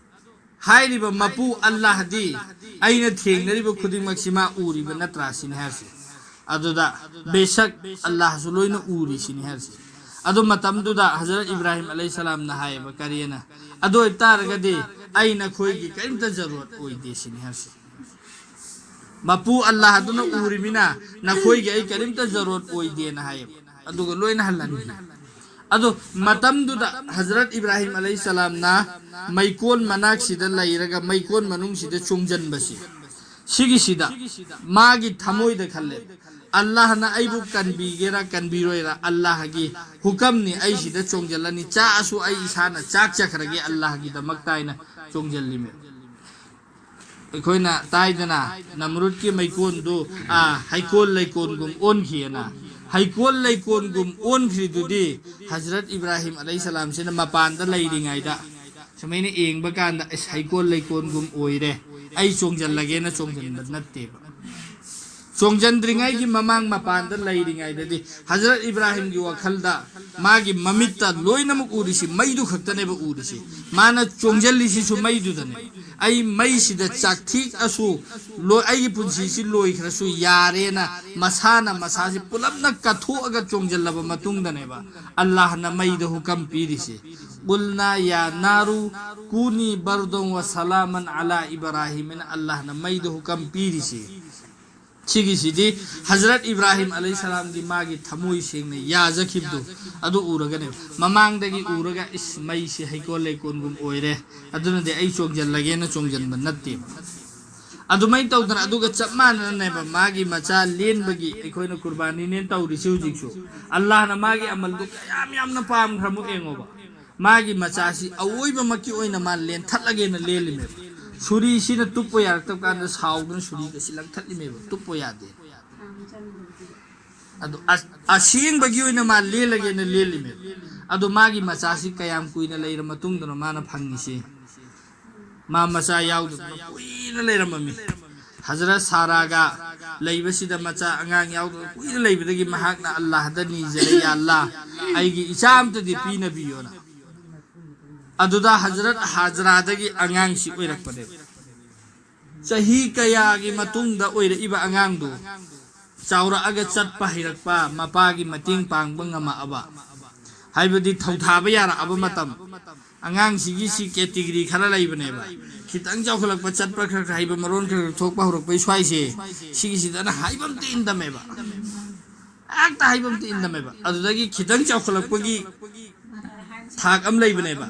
ꯍꯥꯏꯔꯤꯕ ꯃꯄꯨ ꯑꯜꯂꯥꯍꯗꯤ ꯑꯩꯅ ꯊꯦꯡꯅꯔꯤꯕ ꯈꯨꯗꯤꯡꯃꯛꯁꯤ ꯃꯥ ꯎꯔꯤꯕ ꯅꯠꯇ꯭ꯔꯥ?" ꯁꯤꯅꯤ ꯍꯥꯏꯔꯤꯁꯤ꯫ ꯑꯗꯨꯗ, "ꯕꯦꯁꯛ, ꯑꯜꯂꯥꯍꯁꯨ ꯂꯣꯏꯅ ꯎꯔꯤ" ꯁꯤꯅꯤ ꯍꯥꯏꯔꯤꯁꯤ꯫ ꯑꯗꯨ ꯃꯇꯝꯗꯨꯗ ꯍꯖꯔꯠ ꯏꯕ꯭ꯔꯥꯍꯤꯝ ꯑꯂꯩꯍꯤꯁꯁꯂꯥꯝꯅ ꯍꯥꯏꯌꯦꯕ, "ꯀꯔꯤꯅ? ꯑꯗꯨ ꯑꯣꯏꯇꯥꯔꯒꯗꯤ ꯑꯩ ꯅꯈꯣꯏꯒꯤ ꯀꯔꯤꯝꯇ ꯖꯔꯨꯔꯠ ꯑꯣꯏꯗꯦ" ꯁꯤꯅꯤ ꯍꯥꯏꯔꯤꯁꯤ꯫ ꯃꯄꯨ ꯑꯜꯂꯥꯍꯗꯨꯅ ꯎꯔꯤꯃꯤꯅ ꯅꯈꯣꯏꯒꯤ ꯑꯩ ꯀꯔꯤꯝꯇ ꯖꯔꯨꯔꯠ ꯑꯣꯏꯗꯦꯅ ꯍꯥꯏꯌꯦꯕ꯫ ꯑꯗꯨꯒ ꯂꯣꯏꯅ ꯍꯜꯍꯟꯈꯤ꯫ ꯑꯗꯣ ꯃꯇꯝꯗꯨꯗ ꯍꯖꯔꯠ ꯏꯕ꯭ꯔꯥꯍꯤꯝ ꯑꯂꯩꯍꯤꯁꯁꯂꯥꯝꯅ ꯃꯩꯀꯣꯟ ꯃꯅꯥꯛꯁꯤꯗ ꯂꯩꯔꯒ ꯃꯩꯀꯣꯟ ꯃꯅꯨꯡꯁꯤꯗ ꯆꯣꯡꯖꯟꯕꯁꯤ, ꯁꯤꯒꯤꯁꯤꯗ ꯃꯥꯒꯤ ꯊꯃꯣꯏꯗ ꯈꯜꯂꯦ, ꯑꯜꯂꯥꯍꯅ ꯑꯩꯕꯨ ꯀꯟꯕꯤꯒꯦꯔꯥ ꯀꯟꯕꯤꯔꯣꯏꯔꯥ ꯑꯜꯂꯥꯍꯒꯤ ꯍꯨꯀꯝꯅꯤ꯫ ꯑꯩ ꯁꯤꯗ ꯆꯣꯡꯁꯤꯜꯂꯅꯤ, ꯆꯥꯛꯑꯁꯨ ꯑꯩ ꯏꯁꯥꯅ ꯆꯥꯛ ꯆꯠꯈ꯭ꯔꯒꯦ ꯑꯜꯂꯥꯍꯒꯤꯗꯃꯛꯇ ꯍꯥꯏꯅ ꯆꯣꯡꯁꯤꯜꯂꯤꯃꯦ꯫ ꯑꯩꯈꯣꯏꯅ ꯇꯥꯏꯗꯅ, ꯅꯝꯔꯨꯗꯀꯤ ꯃꯩꯀꯣꯟꯗꯨ, ꯑꯥ, ꯍꯩꯀꯣꯜ ꯂꯩꯀꯣꯜꯒꯨꯝ ꯑꯣꯟꯈꯤꯑꯅ꯫ ꯍꯩꯀꯣꯜ ꯂꯩꯀꯣꯜꯒꯨꯝ ꯑꯣꯟꯈ꯭ꯔꯤꯗꯨꯗꯤ ꯍꯖꯔꯠ ꯏꯕ꯭ꯔꯥꯍꯤꯝ ꯑꯂꯩꯍꯤꯁꯂꯥꯝꯁꯤꯅ ꯃꯄꯥꯟꯗ ꯂꯩꯔꯤꯉꯩꯗ ꯁꯨꯃꯥꯏꯅ ꯌꯦꯡꯕ ꯀꯥꯟꯗ, "ꯑꯁ, ꯍꯩꯀꯣꯜ ꯂꯩꯀꯣꯜꯒꯨꯝ ꯑꯣꯏꯔꯦ, ꯑꯩ ꯆꯣꯡꯁꯤꯜꯂꯒꯦꯅ" ꯆꯣꯡꯁꯤꯟꯕ ꯅꯠꯇꯦꯕ꯫ ꯆꯣꯡꯁꯤꯟꯗ꯭ꯔꯤꯉꯩꯒꯤ ꯃꯃꯥꯡ ꯃꯄꯥꯟꯗ ꯂꯩꯔꯤꯉꯩꯗꯗꯤ ꯍꯖꯔꯠ ꯏꯕ꯭ꯔꯥꯍꯤꯝꯒꯤ ꯋꯥꯈꯜꯗ ꯃꯥꯒꯤ ꯃꯃꯤꯠꯇ ꯂꯣꯏꯅꯃꯛ ꯎꯔꯤꯁꯤ ꯃꯩꯗꯨ ꯈꯛꯇꯅꯦꯕ ꯎꯔꯤꯁꯤ꯫ ꯃꯥꯅ ꯆꯣꯡꯁꯤꯜꯂꯤꯁꯤꯁꯨ ꯃꯩꯗꯨꯗꯅꯦ꯫ "ꯑꯩ ꯃꯩꯁꯤꯗ ꯆꯥꯛꯊꯤꯛꯑꯁꯨ, ꯂꯣ-, ꯑꯩꯒꯤ ꯄꯨꯟꯁꯤꯁꯤ ꯂꯣꯏꯈ꯭ꯔꯁꯨ ꯌꯥꯔꯦꯅ" ꯃꯁꯥꯅ ꯃꯁꯥꯁꯤ ꯄꯨꯂꯞꯅ ꯀꯠꯊꯣꯛꯑꯒ ꯆꯣꯡꯁꯤꯜꯂꯕ ꯃꯇꯨꯡꯗꯅꯦꯕ ꯑꯜꯂꯥꯍꯅ ꯃꯩꯗ ꯍꯨꯀꯝ ꯄꯤꯔꯤꯁꯤ꯫ "ꯀꯨꯜꯅꯥ ꯌꯥ ꯅꯥꯔꯨ ꯀꯨꯅꯤ ꯕꯔꯗꯣꯟ ꯋ ꯁꯂꯥꯃꯟ ꯑꯂꯥ ꯏꯕ꯭ꯔꯥꯍꯤꯝ" ꯑꯅ ꯑꯜꯂꯥꯍꯅ ꯃꯩꯗ ꯍꯨꯀꯝ ꯄꯤꯔꯤꯁꯤ꯫ ꯁꯤꯒꯤꯁꯤꯗꯤ ꯍꯖꯔꯠ ꯏꯕ꯭ꯔꯥꯍꯤꯝ ꯑꯂꯩꯍꯤꯁꯂꯥꯝꯒꯤ ꯃꯥꯒꯤ ꯊꯃꯣꯏ ꯁꯦꯡꯅ ꯌꯥꯖꯈꯤꯕꯗꯨ ꯑꯗꯨ ꯎꯔꯒꯅꯦ꯫ ꯃꯃꯥꯡꯗꯒꯤ ꯎꯔꯒ, "ꯏꯁ, ꯃꯩꯁꯤ ꯍꯩꯀꯣꯜ ꯂꯩꯀꯣꯜꯒꯨꯝ ꯑꯣꯏꯔꯦ, ꯑꯗꯨꯅꯗꯤ ꯑꯩ ꯆꯣꯡꯁꯤꯜꯂꯒꯦꯅ" ꯆꯣꯡꯁꯤꯟꯕ ꯅꯠꯇꯦꯕ꯫ ꯑꯗꯨꯃꯥꯏꯅ ꯇꯧꯗꯅ, ꯑꯗꯨꯒ ꯆꯞ ꯃꯥꯟꯅꯅꯅꯦꯕ ꯃꯥꯒꯤ ꯃꯆꯥ ꯂꯦꯟꯕꯒꯤ ꯑꯩꯈꯣꯏꯅ ꯀꯨꯔꯕꯥꯅꯤꯅꯦꯅ ꯇꯧꯔꯤꯁꯤ ꯍꯧꯖꯤꯛꯁꯨ꯫ ꯑꯜꯂꯥꯍꯅ ꯃꯥꯒꯤ ꯑꯃꯜꯗꯨ ꯀꯌꯥꯝ ꯌꯥꯝꯅ ꯄꯥꯝꯈ꯭ꯔꯃꯣ ꯌꯦꯡꯉꯣꯕ꯫ ꯃꯥꯒꯤ ꯃꯆꯥꯁꯤ ꯑꯋꯣꯏꯕꯃꯛꯀꯤ ꯑꯣꯏꯅ ꯃꯥ ꯂꯦꯟꯊꯠꯂꯒꯦꯅ ꯂꯦꯜꯂꯤꯃꯦꯕ꯫ ꯁꯨꯔꯤꯁꯤꯅ ꯇꯨꯞꯄ ꯌꯥꯔꯛꯇꯕ ꯀꯥꯟꯗ ꯁꯥꯎꯗꯨꯅ ꯁꯨꯔꯤꯒꯁꯤ ꯂꯪꯊꯠꯂꯤꯃꯦꯕ, ꯇꯨꯞꯄ ꯌꯥꯗꯦ꯫ ꯑꯗꯨ ꯑꯁ-, ꯑꯁꯦꯡꯕꯒꯤ ꯑꯣꯏꯅ ꯃꯥ ꯂꯦꯜꯂꯒꯦꯅ ꯂꯦꯜꯂꯤꯃꯦꯕ꯫ ꯑꯗꯣ ꯃꯥꯒꯤ ꯃꯆꯥꯁꯤ ꯀꯌꯥꯝ ꯀꯨꯏꯅ ꯂꯩꯔ ꯃꯇꯨꯡꯗꯅꯣ ꯃꯥꯅ ꯐꯪꯉꯤꯁꯤ? ꯃꯥ ꯃꯆꯥ ꯌꯥꯎꯗꯗꯅ ꯀꯨꯏꯅ ꯂꯩꯔꯝꯃꯝꯃꯤ꯫ ꯍꯖꯔꯠ ꯁꯥꯔꯥꯒ ꯂꯩꯕꯁꯤꯗ ꯃꯆꯥ ꯑꯉꯥꯡ ꯌꯥꯎꯗꯅ ꯀꯨꯏꯅ ꯂꯩꯕꯗꯒꯤ ꯃꯍꯥꯛꯅ ꯑꯜꯂꯥꯍꯗ ꯅꯤꯖꯔꯦ, "ꯌꯥ ꯑꯜꯂꯥꯍ, ꯑꯩꯒꯤ ꯏꯆꯥ ꯑꯝꯇꯗꯤ ꯄꯤꯅꯕꯤꯌꯣꯅ"꯫ ꯑꯗꯨꯗ ꯍꯖꯔꯠ ꯍꯥꯖꯔꯥꯗꯒꯤ ꯑꯉꯥꯡꯁꯤ ꯑꯣꯏꯔꯛꯄꯅꯦꯕ꯫ ꯆꯍꯤ ꯀꯌꯥꯒꯤ ꯃꯇꯨꯡꯗ ꯑꯣꯏꯔꯛꯏꯕ ꯑꯉꯥꯡꯗꯨ ꯆꯥꯎꯔꯛꯑꯒ ꯆꯠꯄ ꯍꯩꯔꯛꯄ, ꯃꯄꯥꯒꯤ ꯃꯇꯦꯡ ꯄꯥꯡꯕ ꯉꯝꯃꯛꯑꯕ, ꯍꯥꯏꯕꯗꯤ ꯊꯧꯊꯥꯕ ꯌꯥꯔꯛꯑꯕ ꯃꯇꯝ꯫ ꯑꯉꯥꯡꯁꯤꯒꯤ ꯁꯤ ꯀꯦꯇꯤꯒꯣꯔꯤ ꯈꯔ ꯂꯩꯕꯅꯦꯕ꯫ ꯈꯤꯇꯪ ꯆꯥꯎꯈꯠꯂꯛꯄ, ꯆꯠꯄ ꯈꯔ ꯈꯔ ꯍꯩꯕ, ꯃꯔꯣꯟ ꯈꯔ ꯈꯔ ꯊꯣꯛꯄ ꯍꯧꯔꯛꯄꯩ ꯁ꯭ꯋꯥꯏꯁꯦ, ꯁꯤꯒꯤꯁꯤꯗꯅ ꯍꯥꯏꯕ ꯑꯝꯇ ꯏꯟꯗꯝꯃꯦꯕ꯫ ꯍꯦꯛꯇ ꯍꯥꯏꯕ ꯑꯝꯇ ꯏꯟꯗꯝꯃꯦꯕ꯫ ꯑꯗꯨꯗꯒꯤ ꯈꯤꯇꯪ ꯆꯥꯎꯈꯠꯂꯛꯄꯒꯤ ꯊꯥꯛ ꯑꯃ ꯂꯩꯕꯅꯦꯕ꯫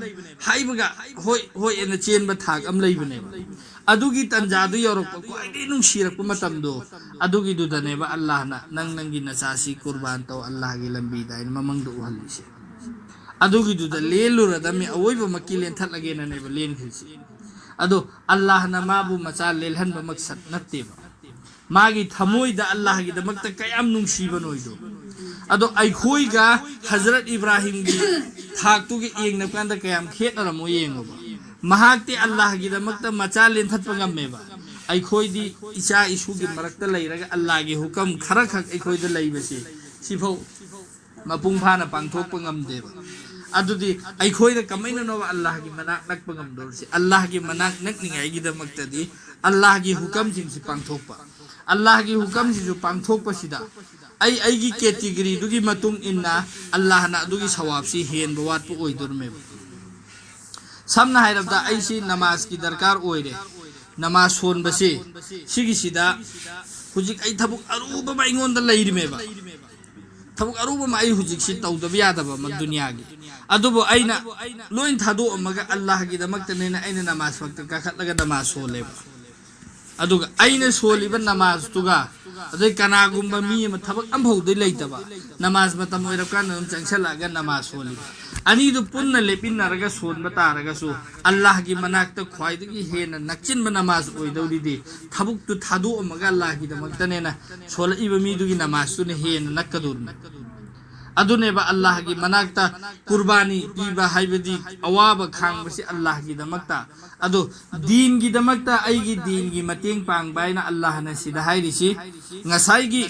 ꯍꯥꯏꯕꯒ ꯍꯣꯏ ꯍꯣꯏ ꯑꯅ ꯆꯦꯟꯕ ꯊꯥꯛ ꯑꯃ ꯂꯩꯕꯅꯦꯕ꯫ ꯑꯗꯨꯒꯤ ꯇꯟꯖꯥꯗꯨ ꯌꯧꯔꯛꯄ, ꯈ꯭ꯋꯥꯏꯗꯒꯤ ꯅꯨꯡꯁꯤꯔꯛꯄ ꯃꯇꯝꯗꯣ, ꯑꯗꯨꯒꯤꯗꯨꯗꯅꯦꯕ ꯑꯜꯂꯥꯍꯅ "ꯅꯪ ꯅꯪꯒꯤ ꯅꯆꯥꯁꯤ ꯀꯨꯔꯕꯥꯟ ꯇꯧ ꯑꯜꯂꯥꯍꯒꯤ ꯂꯝꯕꯤꯗ" ꯍꯥꯏꯅ ꯃꯃꯪꯗ ꯎꯍꯜꯂꯤꯁꯦ꯫ ꯑꯗꯨꯒꯤꯗꯨꯗ ꯂꯦꯜꯂꯨꯔꯗꯕꯅꯤ, ꯑꯋꯣꯏꯕꯃꯛꯀꯤ ꯂꯦꯟꯊꯠꯂꯒꯦꯅꯅꯦꯕ ꯂꯦꯟꯈ꯭ꯔꯤꯁꯦ꯫ ꯑꯗꯣ ꯑꯜꯂꯥꯍꯅ ꯃꯥꯕꯨ ꯃꯆꯥ ꯂꯦꯜꯍꯟꯕ ꯃꯛꯁꯠ ꯅꯠꯇꯦꯕ꯫ ꯃꯥꯒꯤ ꯊꯃꯣꯏꯗ ꯑꯜꯂꯥꯍꯒꯤꯗꯃꯛꯇ ꯀꯌꯥꯝ ꯅꯨꯡꯁꯤꯕꯅꯣꯗꯣ꯫ ꯑꯗꯣ ꯑꯩꯈꯣꯏꯒ ꯍꯖꯔꯠ ꯏꯕ꯭ꯔꯥꯍꯤꯝꯒꯤ ꯊꯥꯛꯇꯨꯒ ꯌꯦꯡꯅꯕ ꯀꯥꯟꯗ ꯀꯌꯥꯝ ꯈꯦꯠꯅꯔꯝꯃꯣ ꯌꯦꯡꯉꯣꯕ꯫ ꯃꯍꯥꯛꯇꯤ ꯑꯜꯂꯥꯍꯒꯤꯗꯃꯛꯇ ꯃꯆꯥ ꯂꯦꯟꯊꯠꯄ ꯉꯝꯃꯦꯕ꯫ ꯑꯩꯈꯣꯏꯗꯤ ꯏꯆꯥ ꯏꯁꯨꯒꯤ ꯃꯔꯛꯇ ꯂꯩꯔꯒ ꯑꯜꯂꯥꯍꯒꯤ ꯍꯨꯀꯝ ꯈꯔꯈꯛ ꯑꯩꯈꯣꯏꯗ ꯂꯩꯕꯁꯦ, ꯁꯤꯐꯧ ꯃꯄꯨꯡ ꯐꯥꯅ ꯄꯥꯡꯊꯣꯛꯄ ꯉꯝꯗꯦꯕ꯫ ꯑꯗꯨꯗꯤ ꯑꯩꯈꯣꯏꯅ ꯀꯃꯥꯏꯅꯅꯣꯕ ꯑꯜꯂꯥꯍꯒꯤ ꯃꯅꯥꯛ ꯅꯛꯄ ꯉꯝꯗꯧꯔꯤꯁꯦ? ꯑꯜꯂꯥꯍꯒꯤ ꯃꯅꯥꯛ ꯅꯛꯅꯤꯡꯉꯥꯏꯒꯤꯗꯃꯛꯇꯗꯤ ꯑꯜꯂꯥꯍꯒꯤ ꯍꯨꯀꯝꯁꯤꯡꯁꯤ ꯄꯥꯡꯊꯣꯛꯄ꯫ ꯑꯜꯂꯥꯍꯒꯤ ꯍꯨꯀꯝꯁꯤꯁꯨ ꯄꯥꯡꯊꯣꯛꯄꯁꯤꯗ ꯑꯩ ꯑꯩꯒꯤ ꯀꯦꯇꯤꯒꯣꯔꯤꯗꯨꯒꯤ ꯃꯇꯨꯡ ꯏꯟꯅ ꯑꯜꯂꯥꯍꯅ ꯑꯗꯨꯒꯤ ꯁꯋꯥꯕꯁꯤ ꯍꯦꯟꯕ ꯋꯥꯠꯄ ꯑꯣꯏꯗꯣꯔꯝꯃꯦꯕ꯫ ꯁꯝꯅ ꯍꯥꯏꯔꯕꯗ ꯑꯩꯁꯤ ꯅꯃꯥꯖꯀꯤ ꯗꯔꯀꯥꯔ ꯑꯣꯏꯔꯦ, ꯅꯃꯥꯖ ꯁꯣꯟꯕꯁꯤ, ꯁꯤꯒꯤꯁꯤꯗ ꯍꯧꯖꯤꯛ ꯑꯩ ꯊꯕꯛ ꯑꯔꯨꯕ ꯑꯃ ꯑꯩꯉꯣꯟꯗ ꯂꯩꯔꯤꯃꯦꯕ꯫ ꯊꯕꯛ ꯑꯔꯨꯕ ꯑꯃ ꯑꯩ ꯍꯧꯖꯤꯛꯁꯤ ꯇꯧꯗꯕ ꯌꯥꯗꯕ ꯑꯃ ꯗꯨꯅꯤꯌꯥꯒꯤ꯫ ꯑꯗꯨꯕꯨ ꯑꯩꯅ ꯂꯣꯏ ꯊꯥꯗꯣꯛꯑꯝꯃꯒ ꯑꯜꯂꯥꯍꯒꯤꯗꯃꯛꯇꯅꯦꯅ ꯑꯩꯅ ꯅꯃꯥꯖ ꯐꯛꯇ ꯀꯥꯈꯠꯂꯒ ꯅꯃꯥꯖ ꯁꯣꯜꯂꯦꯕ꯫ ꯑꯗꯨꯒ ꯑꯩꯅ ꯁꯣꯜꯂꯤꯕ ꯅꯃꯥꯖꯇꯨꯒ, ꯑꯗꯩ ꯀꯅꯥꯒꯨꯝꯕ ꯃꯤ ꯑꯃ ꯊꯕꯛ ꯑꯃꯐꯥꯎꯗꯤ ꯂꯩꯇꯕ, ꯅꯃꯥꯖ ꯃꯇꯝ ꯑꯣꯏꯔꯀꯥꯟꯗ ꯑꯗꯨꯝ ꯆꯪꯁꯜꯂꯛꯑꯒ ꯅꯃꯥꯖ ꯁꯣꯜꯂꯤꯕ, ꯑꯅꯤꯗꯨ ꯄꯨꯟꯅ ꯂꯦꯞꯃꯤꯟꯅꯔꯒ ꯁꯣꯟꯕ ꯇꯥꯔꯒꯁꯨ, ꯑꯜꯂꯥꯍꯒꯤ ꯃꯅꯥꯛꯇ ꯈ꯭ꯋꯥꯏꯗꯒꯤ ꯍꯦꯟꯅ ꯅꯛꯆꯤꯟꯕ ꯅꯃꯥꯖ ꯑꯣꯏꯗꯧꯔꯤꯗꯤ ꯊꯕꯛꯇꯨ ꯊꯥꯗꯣꯛꯑꯝꯃꯒ ꯑꯜꯂꯥꯍꯒꯤꯗꯃꯛꯇꯅꯦꯅ ꯁꯣꯜꯂꯛꯏꯕ ꯃꯤꯗꯨꯒꯤ ꯅꯃꯥꯖꯇꯨꯅ ꯍꯦꯟꯅ ꯅꯛꯀꯗꯧꯔꯤꯅꯤ꯫ ꯑꯗꯨꯅꯦꯕ ꯑꯜꯂꯥꯍꯒꯤ ꯃꯅꯥꯛꯇ ꯀꯨꯔꯕꯥꯅꯤ ꯄꯤꯕ ꯍꯥꯏꯕꯗꯤ ꯑꯋꯥꯕ ꯈꯥꯡꯕꯁꯤ ꯑꯜꯂꯥꯍꯒꯤꯗꯃꯛꯇ꯫ ꯑꯗꯣ ꯗꯤꯟꯒꯤꯗꯃꯛꯇ ꯑꯩꯒꯤ ꯗꯤꯟꯒꯤ ꯃꯇꯦꯡ ꯄꯥꯡꯕ ꯍꯥꯏꯅ ꯑꯜꯂꯥꯍꯅ ꯁꯤꯗ ꯍꯥꯏꯔꯤꯁꯤ, ꯉꯁꯥꯏꯒꯤ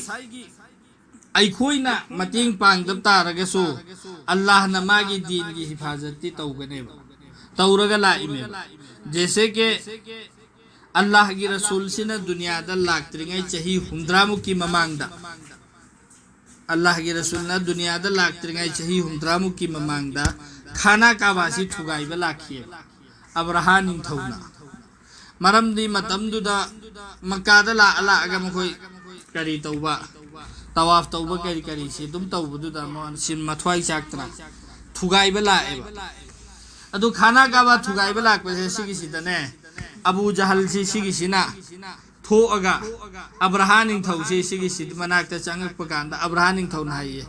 ꯑꯩꯈꯣꯏꯅ ꯃꯇꯦꯡ ꯄꯥꯡꯗꯕ ꯇꯥꯔꯒꯁꯨ ꯑꯜꯂꯥꯍꯅ ꯃꯥꯒꯤ ꯗꯤꯟꯒꯤ ꯍꯤꯐꯥꯖꯠꯇꯤ ꯇꯧꯒꯅꯦꯕ, ꯇꯧꯔꯒ ꯂꯥꯛꯏꯃꯦꯕ꯫ ꯖꯦꯁꯦ ꯀꯦ ꯑꯜꯂꯥꯍꯒꯤ ꯔꯁꯨꯜꯁꯤꯅ ꯗꯨꯅꯤꯌꯥꯗ ꯂꯥꯛꯇ꯭ꯔꯤꯉꯩ ꯆꯍꯤ ꯍꯨꯝꯗ꯭ꯔꯥꯃꯨꯛꯀꯤ ꯃꯃꯥꯡꯗ, ꯑꯜꯂꯥꯍꯒꯤ ꯔꯁꯨꯜꯅ ꯗꯨꯅꯤꯌꯥꯗ ꯂꯥꯛꯇ꯭ꯔꯤꯉꯩ ꯆꯍꯤ ꯍꯨꯝꯗ꯭ꯔꯥꯃꯨꯛꯀꯤ ꯃꯃꯥꯡꯗ ꯈꯥꯅꯥ ꯀꯥꯕꯥꯁꯤ ꯊꯨꯒꯥꯏꯕ ꯂꯥꯛꯈꯤꯑꯕ ꯑꯕ꯭ꯔꯥꯍꯥ ꯅꯤꯡꯊꯧꯅ꯫ ꯃꯔꯝꯗꯤ ꯃꯇꯝꯗꯨꯗ ꯃꯛꯀꯥꯗ ꯂꯥꯛꯑ ꯂꯥꯛꯑꯒ ꯃꯈꯣꯏ ꯀꯔꯤ ꯇꯧꯕ, ꯇꯋꯥꯐ ꯇꯧꯕ ꯀꯔꯤ ꯀꯔꯤꯁꯤ ꯑꯗꯨꯝ ꯇꯧꯕꯗꯨꯗ ꯃꯣꯏ ꯁꯤꯟ ꯃꯊ꯭ꯋꯥꯏ ꯆꯥꯛꯇꯅ ꯊꯨꯒꯥꯏꯕ ꯂꯥꯛꯑꯦꯕ꯫ ꯑꯗꯨ ꯈꯥꯅꯥ ꯀꯥꯕꯥ ꯊꯨꯒꯥꯏꯕ ꯂꯥꯛꯄꯁꯦ ꯁꯤꯒꯤꯁꯤꯗꯅꯦ, ꯑꯕꯨ ꯖꯍꯜꯁꯤ ꯁꯤꯒꯤꯁꯤꯅ ꯊꯣꯛꯑꯒ ꯑꯕ꯭ꯔꯍꯥ ꯅꯤꯡꯊꯧꯁꯤ ꯁꯤꯒꯤꯁꯤ ꯃꯅꯥꯛꯇ ꯆꯪꯉꯛꯄ ꯀꯥꯟꯗ ꯑꯕ꯭ꯔꯍꯥ ꯅꯤꯡꯊꯧꯅ ꯍꯥꯏꯌꯦ,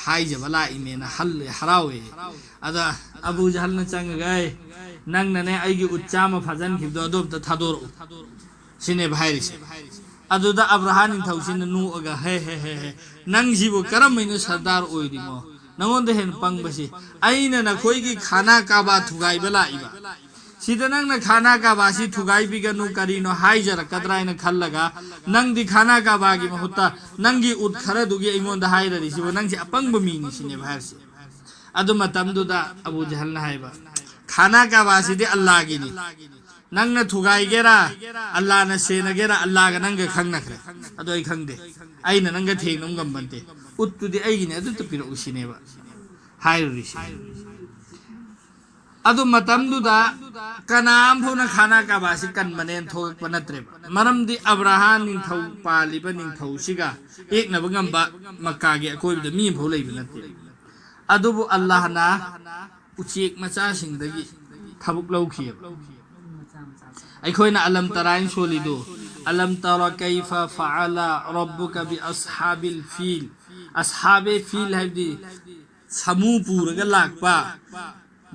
"ꯍꯥꯏꯖꯕ ꯂꯥꯛꯏꯅꯦꯅ" ꯍꯜꯂꯦ, ꯍꯔꯥꯎꯋꯦ꯫ ꯑꯗ ꯑꯕꯨ ꯖꯍꯜꯅ ꯆꯪꯉꯒ, "ꯑꯩ, ꯅꯪꯅꯅꯦ ꯑꯩꯒꯤ ꯎꯠ ꯆꯥꯝꯃ ꯐꯥꯖꯤꯟꯈꯤꯕꯗꯣ ꯑꯗꯨ ꯑꯝꯇ ꯊꯥꯗꯣꯔꯛꯎ" ꯁꯤꯅꯦꯕ ꯍꯥꯏꯔꯤꯁꯦ꯫ ꯑꯗꯨꯗ ꯑꯕ꯭ꯔꯍꯥ ꯅꯤꯡꯊꯧꯁꯤꯅ ꯅꯣꯛꯑꯒ, "ꯍꯦ ꯍꯦ ꯍꯦ ꯍꯦ, ꯅꯪꯁꯤꯕꯨ ꯀꯔꯝꯕꯅ ꯁꯔꯗꯥꯔ ꯑꯣꯏꯔꯤꯅꯣ? ꯅꯉꯣꯟꯗ ꯍꯦꯟꯅ ꯄꯪꯕꯁꯤ, ꯑꯩꯅ ꯅꯈꯣꯏꯒꯤ ꯈꯥꯅꯥ ꯀꯥꯕꯥ ꯊꯨꯒꯥꯏꯕ ꯂꯥꯛꯏꯕ, ꯁꯤꯗ ꯅꯪꯅ ꯈꯥꯅꯥ ꯀꯥꯕꯥꯁꯤ ꯊꯨꯒꯥꯏꯕꯤꯒꯅꯨ ꯀꯔꯤꯅꯣ ꯍꯥꯏꯖꯔꯛꯀꯗ꯭ꯔꯥ ꯍꯥꯏꯅ ꯈꯜꯂꯒ, ꯅꯪꯗꯤ ꯈꯥꯅꯥ ꯀꯥꯕꯥꯒꯤ ꯃꯍꯨꯠꯇ ꯅꯪꯒꯤ ꯎꯠ ꯈꯔꯗꯨꯒꯤ ꯑꯩꯉꯣꯟꯗ ꯍꯥꯏꯔꯔꯤꯁꯤꯕꯨ, ꯅꯪꯁꯤ ꯑꯄꯪꯕ ꯃꯤꯅꯤ" ꯁꯤꯅꯦꯕ ꯍꯥꯏꯔꯤꯁꯦ꯫ ꯑꯗꯨ ꯃꯇꯝꯗꯨꯗ ꯑꯕꯨ ꯖꯍꯜꯅ ꯍꯥꯏꯕ, "ꯈꯥꯅꯥ ꯀꯥꯕꯥꯁꯤꯗꯤ ꯑꯜꯂꯥꯒꯤꯅꯤ, ꯅꯪꯅ ꯊꯨꯒꯥꯏꯒꯦꯔꯥ, ꯑꯜꯂꯥꯅ ꯁꯦꯟꯅꯒꯦꯔꯥ, ꯑꯜꯂꯥꯒ ꯅꯪꯒ ꯈꯪꯅꯈ꯭ꯔꯦ, ꯑꯗꯣ ꯑꯩ ꯈꯪꯗꯦ, ꯑꯩꯅ ꯅꯪꯒ ꯊꯦꯡꯅꯕ ꯉꯝꯕ ꯅꯠꯇꯦ, ꯎꯠꯇꯨꯗꯤ ꯑꯩꯒꯤꯅꯤ, ꯑꯗꯨꯇ ꯄꯤꯔꯛꯎ" ꯁꯤꯅꯦꯕ ꯍꯥꯏꯔꯨꯔꯤꯁꯦ꯫ ꯑꯗꯨ ꯃꯇꯝꯗꯨꯗ ꯀꯅꯥ ꯑꯃꯐꯥꯎꯅ ꯈꯥꯅꯥ ꯀꯥꯕꯥꯁꯤ ꯀꯟꯕꯅꯦꯅ ꯊꯣꯛꯂꯛꯄ ꯅꯠꯇ꯭ꯔꯦꯕ꯫ ꯃꯔꯝꯗꯤ ꯑꯕ꯭ꯔꯥꯍꯥ ꯅꯤꯡꯊꯧ ꯄꯥꯜꯂꯤꯕ ꯅꯤꯡꯊꯧꯁꯤꯒ ꯌꯦꯛꯅꯕ ꯉꯝꯕ ꯃꯛꯀꯥꯒꯤ ꯑꯀꯣꯏꯕꯗ ꯃꯤ ꯑꯃꯐꯥꯎ ꯂꯩꯕ ꯅꯠꯇꯦ꯫ ꯑꯗꯨꯕꯨ ꯑꯜꯂꯥꯍꯅ ꯎꯆꯦꯛ ꯃꯆꯥꯁꯤꯡꯗꯒꯤ ꯊꯕꯛ ꯂꯧꯈꯤꯑꯕ꯫ ꯑꯩꯈꯣꯏꯅ ꯑꯂꯝ ꯇꯔꯥ ꯍꯥꯏꯅ ꯁꯣꯜꯂꯤꯗꯣ, "ꯑꯂꯝ ꯇꯔꯥ ꯀꯩꯐ ꯐꯑꯂ ꯔꯕꯨꯀ ꯕꯤ ꯑꯁꯍꯥꯕꯤꯜ ꯐꯤꯜ"꯫ ꯑꯁꯍꯥꯕꯦ ꯐꯤꯜ ꯍꯥꯏꯕꯗꯤ ꯁꯥꯃꯨ ꯄꯨꯔꯒ ꯂꯥꯛꯄ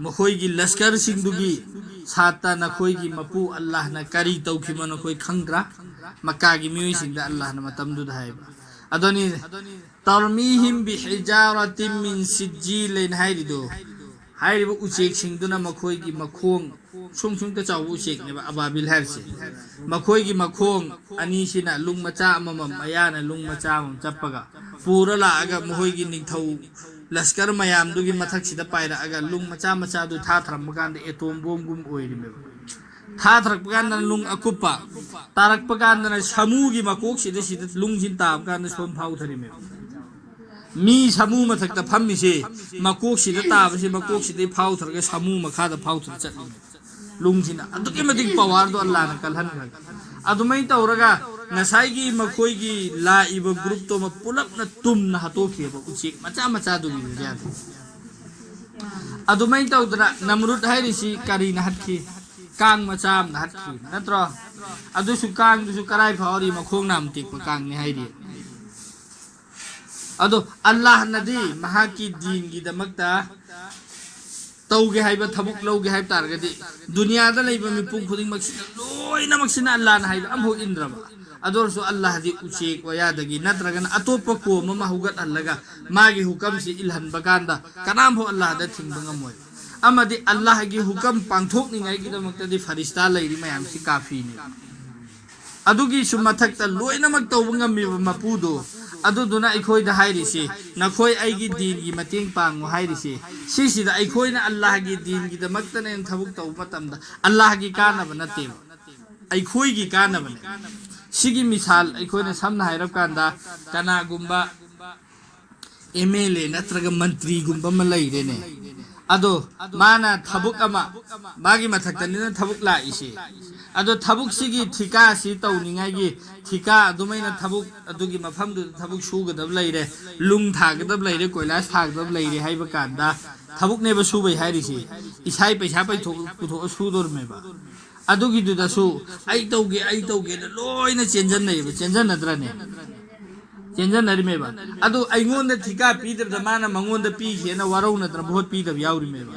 ꯃꯈꯣꯏꯒꯤ ꯂꯁꯀꯔꯁꯤꯡꯗꯨꯒꯤ ꯁꯥꯠꯇ ꯅꯈꯣꯏꯒꯤ ꯃꯄꯨ ꯑꯜꯂꯥꯍꯅ ꯀꯔꯤ ꯇꯧꯈꯤꯕꯅꯣ ꯅꯈꯣꯏ ꯈꯪꯗ꯭ꯔꯥ? ꯃꯛꯀꯥꯒꯤ ꯃꯤꯑꯣꯏꯁꯤꯡꯗ ꯑꯜꯂꯥꯍꯅ ꯃꯇꯝꯗꯨꯗ ꯍꯥꯏꯕ꯫ ꯑꯗꯨꯅꯤ, "ꯇꯔꯃꯤꯍꯤꯝ ꯕꯤꯍꯤꯖꯥꯔꯥꯇꯤꯝ ꯃꯤꯟ ꯁꯤꯖꯤꯜ" ꯍꯥꯏꯅ ꯍꯥꯏꯔꯤꯗꯣ꯫ ꯍꯥꯏꯔꯤꯕ ꯎꯆꯦꯛꯁꯤꯡꯗꯨꯅ ꯃꯈꯣꯏꯒꯤ ꯃꯈꯣꯡ, ꯁꯨꯝ ꯁꯨꯝꯇ ꯆꯥꯎꯕ ꯎꯆꯦꯛꯅꯦꯕ ꯑꯕꯥꯕꯤꯜ ꯍꯥꯏꯔꯤꯁꯦ꯫ ꯃꯈꯣꯏꯒꯤ ꯃꯈꯣꯡ ꯑꯅꯤꯁꯤꯅ ꯂꯨꯡ ꯃꯆꯥ ꯑꯃꯃꯝ, ꯃꯌꯥꯅ ꯂꯨꯡ ꯃꯆꯥ ꯑꯃꯃꯝ ꯆꯞꯄꯒ ꯄꯨꯔ ꯂꯥꯛꯑꯒ ꯃꯈꯣꯏꯒꯤ ꯅꯤꯡꯊꯧ ꯂꯁꯀꯔ ꯃꯌꯥꯝꯗꯨꯒꯤ ꯃꯊꯛꯁꯤꯗ ꯄꯥꯏꯔꯛꯑꯒ ꯂꯨꯡ ꯃꯆꯥ ꯃꯆꯥꯗꯨ ꯊꯥꯊꯔꯝꯕ ꯀꯥꯟꯗ ꯑꯦꯇꯣꯝ ꯕꯣꯝꯒꯨꯝ ꯑꯣꯏꯔꯤꯃꯦꯕ꯫ ꯊꯥꯊꯔꯛꯄ ꯀꯥꯟꯗꯅ ꯂꯨꯡ ꯑꯀꯨꯞꯄ, ꯇꯥꯔꯛꯄ ꯀꯥꯟꯗꯅ ꯁꯥꯃꯨꯒꯤ ꯃꯀꯣꯛꯁꯤꯗ, ꯁꯤꯗ ꯂꯨꯡꯁꯤꯅ ꯇꯥꯕ ꯀꯥꯟꯗ ꯁꯣꯝ ꯐꯥꯎꯊꯔꯤꯃꯦꯕ꯫ ꯃꯤ ꯁꯥꯃꯨ ꯃꯊꯛꯇ ꯐꯝꯃꯤꯁꯦ, ꯃꯀꯣꯛꯁꯤꯗ ꯇꯥꯕꯁꯦ, ꯃꯀꯣꯛꯁꯤꯗꯩ ꯐꯥꯎꯊꯔꯒ ꯁꯥꯃꯨ ꯃꯈꯥꯗ ꯐꯥꯎꯊꯔ ꯆꯠꯂꯤꯃꯦꯕ꯫ ꯂꯨꯡꯁꯤꯅ ꯑꯗꯨꯛꯀꯤ ꯃꯇꯤꯛ ꯄꯋꯥꯔꯗꯣ ꯑꯜꯂꯥꯅ ꯀꯜꯍꯟꯈ꯭ꯔꯒ, ꯑꯗꯨꯃꯥꯏꯅ ꯇꯧꯔꯒ ꯉꯁꯥꯏꯒꯤ ꯃꯈꯣꯏꯒꯤ ꯂꯥꯛꯏꯕ ꯒ꯭ꯔꯨꯞꯇꯣ ꯑꯃ ꯄꯨꯂꯞꯅ ꯇꯨꯝꯅ ꯍꯥꯠꯇꯣꯛꯈꯤꯑꯕ ꯎꯆꯦꯛ ꯃꯆꯥ ꯃꯆꯥꯗꯨꯒꯤ ꯃꯌꯥꯗ꯫ ꯑꯗꯨꯃꯥꯏꯅ ꯇꯧꯗꯅ ꯅꯝꯔꯨꯗ ꯍꯥꯏꯔꯤꯁꯤ ꯀꯔꯤꯅ ꯍꯠꯈꯤ? ꯀꯥꯡ ꯃꯆꯥ ꯑꯃꯅ ꯍꯠꯈꯤ, ꯅꯠꯇ꯭ꯔꯣ? ꯑꯗꯨꯁꯨ ꯀꯥꯡꯗꯨꯁꯨ ꯀꯔꯥꯏ ꯐꯥꯎꯔꯤ? ꯃꯈꯣꯡ ꯅꯥꯝ ꯇꯦꯛꯄ ꯀꯥꯡꯅꯤ ꯍꯥꯏꯔꯤ꯫ ꯑꯗꯣ ꯑꯜꯂꯥꯍꯅꯗꯤ ꯃꯍꯥꯛꯀꯤ ꯗꯤꯟꯒꯤꯗꯃꯛꯇ ꯇꯧꯒꯦ ꯍꯥꯏꯕ ꯊꯕꯛ ꯂꯧꯒꯦ ꯍꯥꯏꯕ ꯇꯥꯔꯒꯗꯤ, ꯗꯨꯅꯤꯌꯥꯗ ꯂꯩꯕ ꯃꯤꯄꯨꯝ ꯈꯨꯗꯤꯡꯃꯛꯁꯤꯅ, ꯂꯣꯏꯅꯃꯛꯁꯤꯅ ꯑꯜꯂꯥꯍꯅ ꯍꯥꯏꯕ ꯑꯃꯐꯥꯎ ꯏꯟꯗ꯭ꯔꯕ꯫ ꯑꯗꯨ ꯑꯣꯏꯔꯁꯨ ꯑꯜꯂꯥꯍꯗꯤ ꯎꯆꯦꯛ ꯋꯥꯌꯥꯗꯒꯤ ꯅꯠꯇ꯭ꯔꯒꯅ ꯑꯇꯣꯞꯄ ꯀꯣꯝ ꯑꯃ ꯍꯧꯒꯠꯍꯜꯂꯒ ꯃꯥꯒꯤ ꯍꯨꯀꯝꯁꯤ ꯏꯜꯍꯟꯕ ꯀꯥꯟꯗ ꯀꯅꯥꯝꯐꯥꯎ ꯑꯜꯂꯥꯍꯗ ꯊꯤꯡꯕ ꯉꯝꯃꯣꯏ꯫ ꯑꯃꯗꯤ ꯑꯜꯂꯥꯍꯒꯤ ꯍꯨꯀꯝ ꯄꯥꯡꯊꯣꯛꯅꯤꯡꯉꯥꯏꯒꯤꯗꯃꯛꯇꯗꯤ ꯐꯔꯤꯁꯇꯥ ꯂꯩꯔꯤ ꯃꯌꯥꯝꯁꯤ ꯀꯥꯐꯤꯅꯦ꯫ ꯑꯗꯨꯒꯤꯁꯨ ꯃꯊꯛꯇ ꯂꯣꯏꯅꯃꯛ ꯇꯧꯕ ꯉꯝꯃꯤꯕ ꯃꯄꯨꯗꯣ, ꯑꯗꯨꯗꯨꯅ ꯑꯩꯈꯣꯏꯗ ꯍꯥꯏꯔꯤꯁꯤ, "ꯅꯈꯣꯏ ꯑꯩꯒꯤ ꯗꯤꯟꯒꯤ ꯃꯇꯦꯡ ꯄꯥꯡꯉꯨ" ꯍꯥꯏꯔꯤꯁꯤ꯫ ꯁꯤꯁꯤꯗ ꯑꯩꯈꯣꯏꯅ ꯑꯜꯂꯥꯍꯒꯤ ꯗꯤꯟꯒꯤꯗꯃꯛꯇꯅꯦꯅ ꯊꯕꯛ ꯇꯧꯕ ꯃꯇꯝꯗ ꯑꯜꯂꯥꯍꯒꯤ ꯀꯥꯟꯅꯕ ꯅꯠꯇꯦꯕ, ꯑꯩꯈꯣꯏꯒꯤ ꯀꯥꯟꯅꯕꯅꯦ꯫ ꯁꯤꯒꯤ ꯃꯤꯁꯥꯜ ꯑꯩꯈꯣꯏꯅ ꯁꯝꯅ ꯍꯥꯏꯔꯞ ꯀꯥꯟꯗ ꯀꯅꯥꯒꯨꯝꯕ ꯑꯦꯝ ꯑꯦꯜ ꯑꯦ ꯅꯠꯇ꯭ꯔꯒ ꯃꯟꯇ꯭ꯔꯤꯒꯨꯝꯕ ꯑꯃ ꯂꯩꯔꯦꯅꯦ꯫ ꯑꯗꯣ ꯃꯥꯅ ꯊꯕꯛ ꯑꯃ, ꯃꯥꯒꯤ ꯃꯊꯛꯇꯅꯤꯅ ꯊꯕꯛ ꯂꯥꯛꯏꯁꯦ꯫ ꯑꯗꯣ ꯊꯕꯛꯁꯤꯒꯤ ꯊꯤꯀꯥꯁꯤ ꯇꯧꯅꯤꯡꯉꯥꯏꯒꯤ ꯊꯤꯀꯥ ꯑꯗꯨꯃꯥꯏꯅ ꯊꯕꯛ ꯑꯗꯨꯒꯤ ꯃꯐꯝꯗꯨꯗ ꯊꯕꯛ ꯁꯨꯒꯗꯕ ꯂꯩꯔꯦ, ꯂꯨꯡ ꯊꯥꯒꯗꯕ ꯂꯩꯔꯦ, ꯀꯣꯏꯂꯥꯁ ꯊꯥꯒꯗꯕ ꯂꯩꯔꯦ ꯍꯥꯏꯕ ꯀꯥꯟꯗ ꯊꯕꯛꯅꯦꯕ ꯁꯨꯕꯩ ꯍꯥꯏꯔꯤꯁꯦ꯫ ꯏꯁꯥꯒꯤ ꯄꯩꯁꯥ ꯄꯩꯊꯣꯛ-, ꯄꯨꯊꯣꯛꯑ ꯁꯨꯗꯣꯔꯃꯦꯕ꯫ ꯑꯗꯨꯒꯤꯗꯨꯗꯁꯨ "ꯑꯩ ꯇꯧꯒꯦ, ꯑꯩ ꯇꯧꯒꯦꯅ" ꯂꯣꯏꯅ ꯆꯦꯟꯖꯟꯅꯩꯌꯦꯕ, ꯆꯦꯟꯖꯟꯅꯗ꯭ꯔꯅꯦ? ꯆꯦꯟꯖꯟꯅꯔꯤꯃꯦꯕ꯫ ꯑꯗꯨ ꯑꯩꯉꯣꯟꯗ ꯊꯤꯀꯥ ꯄꯤꯗꯕꯗ ꯃꯥꯅ ꯃꯉꯣꯟꯗ ꯄꯤꯈꯤꯅ ꯋꯥꯔꯧꯅꯗꯅ ꯚꯣꯠ ꯄꯤꯗꯕ ꯌꯥꯎꯔꯤꯃꯦꯕ꯫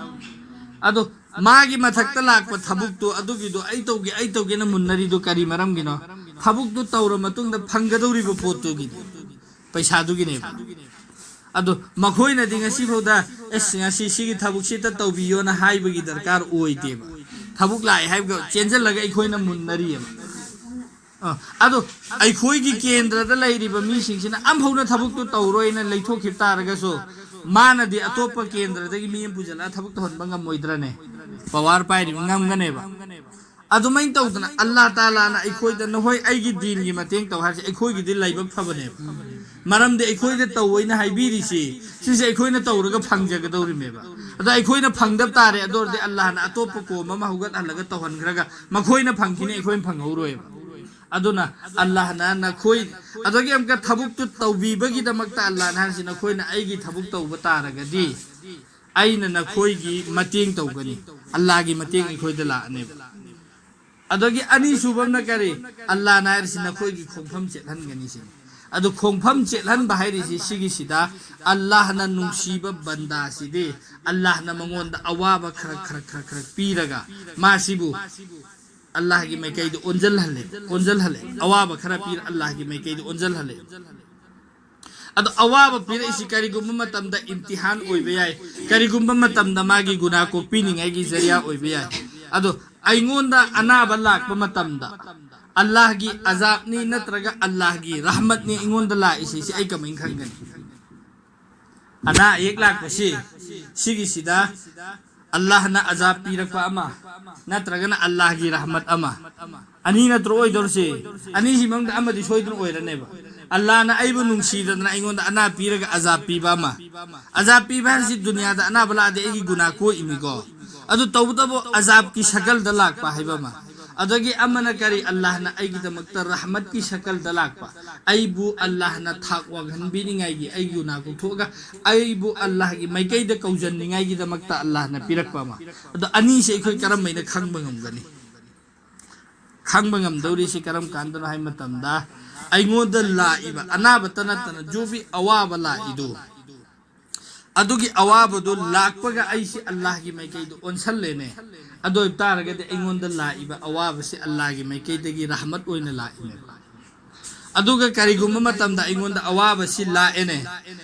ꯑꯗꯣ ꯃꯥꯒꯤ ꯃꯊꯛꯇ ꯂꯥꯛꯄ ꯊꯕꯛꯇꯣ, ꯑꯗꯨꯒꯤꯗꯣ "ꯑꯩ ꯇꯧꯒꯦ, ꯑꯩ ꯇꯧꯒꯦꯅ" ꯃꯨꯟꯅꯔꯤꯗꯣ ꯀꯔꯤ ꯃꯔꯝꯒꯤꯅꯣ? ꯊꯕꯛꯇꯨ ꯇꯧꯔ ꯃꯇꯨꯡꯗ ꯐꯪꯒꯗꯧꯔꯤꯕ ꯄꯣꯠꯇꯨꯒꯤꯅꯦ, ꯄꯩꯁꯥꯗꯨꯒꯤꯅꯦꯕ꯫ ꯑꯗꯣ ꯃꯈꯣꯏꯅꯗꯤ ꯉꯁꯤꯐꯥꯎꯗ "ꯑꯦꯁ, ꯉꯁꯤ ꯁꯤꯒꯤ ꯊꯕꯛꯁꯤꯇ ꯇꯧꯕꯤꯌꯣꯅ" ꯍꯥꯏꯕꯒꯤ ꯗꯔꯀꯥꯔ ꯑꯣꯏꯗꯦꯕ꯫ ꯊꯕꯛ ꯂꯥꯛꯑꯦ ꯍꯥꯏꯕꯒ ꯆꯦꯟꯁꯤꯜꯂꯒ ꯑꯩꯈꯣꯏꯅ ꯃꯨꯟꯅꯔꯤꯑꯕ꯫ ꯑ, ꯑꯗꯣ ꯑꯩꯈꯣꯏꯒꯤ ꯀꯦꯟꯗ꯭ꯔꯗ ꯂꯩꯔꯤꯕ ꯃꯤꯁꯤꯡꯁꯤꯅ ꯑꯝꯐꯥꯎꯅ ꯊꯕꯛꯇꯨ ꯇꯧꯔꯣꯏꯅ ꯂꯩꯊꯣꯛꯈꯤꯕ ꯇꯥꯔꯒꯁꯨ, ꯃꯥꯅꯗꯤ ꯑꯇꯣꯞꯄ ꯀꯦꯟꯗ꯭ꯔꯗꯒꯤ ꯃꯤ ꯑꯃ ꯄꯨꯁꯤꯜꯂꯛꯑ ꯊꯕꯛ ꯇꯧꯍꯟꯕ ꯉꯝꯃꯣꯏꯗ꯭ꯔꯅꯦ? ꯄꯋꯥꯔ ꯄꯥꯏꯔꯤꯕ ꯉꯝꯒꯅꯦꯕ꯫ ꯑꯗꯨꯃꯥꯏꯅ ꯇꯧꯗꯅ ꯑꯜꯂꯥꯍ ꯇꯥꯂꯥꯅ ꯑꯩꯈꯣꯏꯗ "ꯅꯈꯣꯏ ꯑꯩꯒꯤ ꯗꯤꯟꯒꯤ ꯃꯇꯦꯡ ꯇꯧ" ꯍꯥꯏꯔꯤꯁꯦ ꯑꯩꯈꯣꯏꯒꯤꯗꯤ ꯂꯥꯏꯕꯛ ꯐꯕꯅꯦꯕ꯫ ꯃꯔꯝꯗꯤ ꯑꯩꯈꯣꯏꯗ ꯇꯧꯑꯣꯅ ꯍꯥꯏꯕꯤꯔꯤꯁꯤ, ꯁꯤꯁꯦ ꯑꯩꯈꯣꯏꯅ ꯇꯧꯔꯒ ꯐꯪꯖꯒꯗꯧꯔꯤꯃꯦꯕ꯫ ꯑꯗꯣ ꯑꯩꯈꯣꯏꯅ ꯐꯪꯗꯕ ꯇꯥꯔꯦ, ꯑꯗꯨ ꯑꯣꯏꯔꯗꯤ ꯑꯜꯂꯥꯍꯅ ꯑꯇꯣꯞꯄ ꯀꯣꯝ ꯑꯃ ꯍꯧꯒꯠꯍꯜꯂꯒ ꯇꯧꯍꯟꯈ꯭ꯔꯒ ꯃꯈꯣꯏꯅ ꯐꯪꯈꯤꯅꯤ, ꯑꯩꯈꯣꯏꯅ ꯐꯪꯍꯧꯔꯣꯏꯕ꯫ ꯑꯗꯨꯅ ꯑꯜꯂꯥꯍꯅ ꯅꯈꯣꯏ, ꯑꯗꯒꯤ ꯑꯃꯨꯛꯀ ꯊꯕꯛꯇꯨ ꯇꯧꯕꯤꯕꯒꯤꯗꯃꯛꯇ ꯑꯜꯂꯥꯍꯅ ꯍꯥꯏꯔꯤꯁꯤ, "ꯅꯈꯣꯏꯅ ꯑꯩꯒꯤ ꯊꯕꯛ ꯇꯧꯕ ꯇꯥꯔꯒꯗꯤ ꯑꯩꯅ ꯅꯈꯣꯏꯒꯤ ꯃꯇꯦꯡ ꯇꯧꯒꯅꯤ꯫ ꯑꯜꯂꯥꯍꯒꯤ ꯃꯇꯦꯡ ꯑꯩꯈꯣꯏꯗ ꯂꯥꯛꯑꯅꯦꯕ꯫ ꯑꯗꯒꯤ ꯑꯅꯤꯁꯨꯕ ꯑꯃꯅ ꯀꯔꯤ? ꯑꯜꯂꯥꯍꯅ ꯍꯥꯏꯔꯤꯁꯤ ꯅꯈꯣꯏꯒꯤ ꯈꯣꯡꯐꯝ ꯆꯦꯠꯍꯟꯒꯅꯤ ꯁꯤꯅꯤ꯫ ꯑꯗꯨ ꯈꯣꯡꯐꯝ ꯆꯦꯠꯍꯟꯕ ꯍꯥꯏꯔꯤꯁꯤ ꯁꯤꯒꯤꯁꯤꯗ ꯑꯜꯂꯥꯍꯅ ꯅꯨꯡꯁꯤꯕ ꯕꯟꯗꯥꯁꯤꯗꯤ ꯑꯜꯂꯥꯍꯅ ꯃꯉꯣꯟꯗ ꯑꯋꯥꯕ ꯈꯔ ꯈꯔ ꯈꯔ ꯈꯔ ꯄꯤꯔꯒ ꯃꯥꯁꯤꯕꯨ ꯑꯜꯂꯥꯍꯒꯤ ꯃꯥꯏꯀꯩꯗ ꯑꯣꯟꯖꯜꯍꯜꯂꯦ, ꯑꯣꯟꯖꯜꯍꯜꯂꯦ꯫ ꯑꯋꯥꯕ ꯈꯔ ꯄꯤꯔ ꯑꯜꯂꯥꯍꯒꯤ ꯃꯥꯏꯀꯩꯗ ꯑꯣꯟꯖꯜꯍꯜꯂꯦ꯫ ꯑꯗꯣ ꯑꯋꯥꯕ ꯄꯤꯔꯛꯏꯁꯤ ꯀꯔꯤꯒꯨꯝꯕ ꯃꯇꯝꯗ ꯏꯝꯇꯤꯍꯥꯟ ꯑꯣꯏꯕ ꯌꯥꯏ, ꯀꯔꯤꯒꯨꯝꯕ ꯃꯇꯝꯗ ꯃꯥꯒꯤ ꯒꯨꯅꯥ ꯀꯣꯛꯄꯤꯅꯤꯡꯉꯥꯏꯒꯤ ꯖꯔꯤꯌꯥ ꯑꯣꯏꯕ ꯌꯥꯏ꯫ ꯑꯗꯣ ꯑꯩꯉꯣꯟꯗ ꯑꯅꯥꯕ ꯂꯥꯛꯄ ꯃꯇꯝꯗ ꯑꯜꯂꯥꯍꯒꯤ ꯑꯖꯥꯕꯅꯤ ꯅꯠꯇ꯭ꯔꯒ ꯑꯜꯂꯥꯍꯒꯤ ꯔꯍꯃꯠꯅꯤ ꯑꯩꯉꯣꯟꯗ ꯂꯥꯛꯏꯁꯤ, ꯁꯤ ꯑꯩ ꯀꯃꯥꯏꯅ ꯈꯪꯒꯅꯤ? ꯑꯅꯥ ꯑꯌꯦꯛ ꯂꯥꯛꯄꯁꯤ ꯁꯤꯒꯤꯁꯤꯗ ꯑꯜꯂꯥꯍꯅ ꯑꯖꯥꯕ ꯄꯤꯔꯛꯄ ꯑꯃ ꯅꯠꯇ꯭ꯔꯒꯅ ꯑꯜꯂꯥꯍꯒꯤ ꯔꯍꯃꯠ ꯑꯃ, ꯑꯅꯤ ꯅꯠꯇ꯭ꯔꯣ ꯑꯣꯏꯗꯧꯔꯤꯁꯦ? ꯑꯅꯤꯁꯤ ꯃꯅꯨꯡꯗ ꯑꯃꯗꯤ ꯁꯣꯏꯗꯅ ꯑꯣꯏꯔꯅꯦꯕ꯫ ꯑꯜꯂꯥꯍꯅ ꯑꯩꯕꯨ ꯅꯨꯡꯁꯤꯗꯅ ꯑꯩꯉꯣꯟꯗ ꯑꯅꯥ ꯄꯤꯔꯒ ꯑꯖꯥꯕ ꯄꯤꯕ ꯑꯃ꯫ ꯑꯖꯥꯕ ꯄꯤꯕ ꯍꯥꯏꯁꯤ ꯗꯨꯅꯤꯌꯥꯗ ꯑꯅꯥꯕ ꯂꯥꯛꯑꯗꯤ ꯑꯩꯒꯤ ꯒꯨꯅꯥ ꯀꯣꯛꯏꯃꯤꯀꯣ꯫ ꯑꯗꯨ ꯇꯧꯕꯇꯕꯨ ꯑꯖꯥꯕꯀꯤ ꯁꯀꯜꯗ ꯂꯥꯛꯄ ꯍꯥꯏꯕ ꯑꯃ꯫ ꯑꯗꯒꯤ ꯑꯃꯅ ꯀꯔꯤ? ꯑꯜꯂꯥꯍꯅ ꯑꯩꯒꯤꯗꯃꯛꯇ ꯔꯍꯃꯠꯀꯤ ꯁꯀꯜꯗ ꯂꯥꯛꯄ, ꯑꯩꯕꯨ ꯑꯜꯂꯥꯍꯅ ꯊꯥꯛ ꯋꯥꯡꯍꯟꯕꯤꯅꯤꯡꯉꯥꯏꯒꯤ, ꯑꯩꯒꯤ ꯒꯨꯅꯥ ꯀꯣꯛꯊꯣꯛꯑꯒ ꯑꯩꯕꯨ ꯑꯜꯂꯥꯍꯒꯤ ꯃꯥꯏꯀꯩꯗ ꯀꯧꯖꯟꯅꯤꯡꯉꯥꯏꯒꯤꯗꯃꯛꯇ ꯑꯜꯂꯥꯍꯅ ꯄꯤꯔꯛꯄ ꯑꯃ꯫ ꯑꯗꯣ ꯑꯅꯤꯁꯦ ꯑꯩꯈꯣꯏ ꯀꯔꯝꯕꯅ ꯈꯪꯕ ꯉꯝꯒꯅꯤ? ꯈꯪꯕ ꯉꯝꯗꯧꯔꯤꯁꯤ ꯀꯔꯝ ꯀꯥꯟꯗꯅꯣ ꯍꯥꯏ ꯃꯇꯝꯗ ꯑꯩꯉꯣꯟꯗ ꯂꯥꯛꯏꯕ ꯑꯅꯥꯕꯇ ꯅꯠꯇꯅ ꯖꯨꯕꯤ ꯑꯋꯥꯕ ꯂꯥꯛꯏꯗꯨ, ꯑꯗꯨꯒꯤ ꯑꯋꯥꯕꯗꯨ ꯂꯥꯛꯄꯒ ꯑꯩꯁꯤ ꯑꯜꯂꯥꯍꯒꯤ ꯃꯥꯏꯀꯩꯗ ꯑꯣꯟꯁꯜꯂꯦꯅꯦ꯫ ꯑꯗꯨ ꯑꯣꯏꯕ ꯇꯥꯔꯒꯗꯤ ꯑꯩꯉꯣꯟꯗ ꯂꯥꯛꯏꯕ ꯑꯋꯥꯕꯁꯤ ꯑꯜꯂꯥꯍꯒꯤ ꯃꯥꯏꯀꯩꯗꯒꯤ ꯔꯍꯃꯠ ꯑꯣꯏꯅ ꯂꯥꯛꯏꯅꯦꯕ꯫ ꯑꯗꯨꯒ ꯀꯔꯤꯒꯨꯝꯕ ꯃꯇꯝꯗ ꯑꯩꯉꯣꯟꯗ ꯑꯋꯥꯕꯁꯤ ꯂꯥꯛꯑꯦꯅꯦ,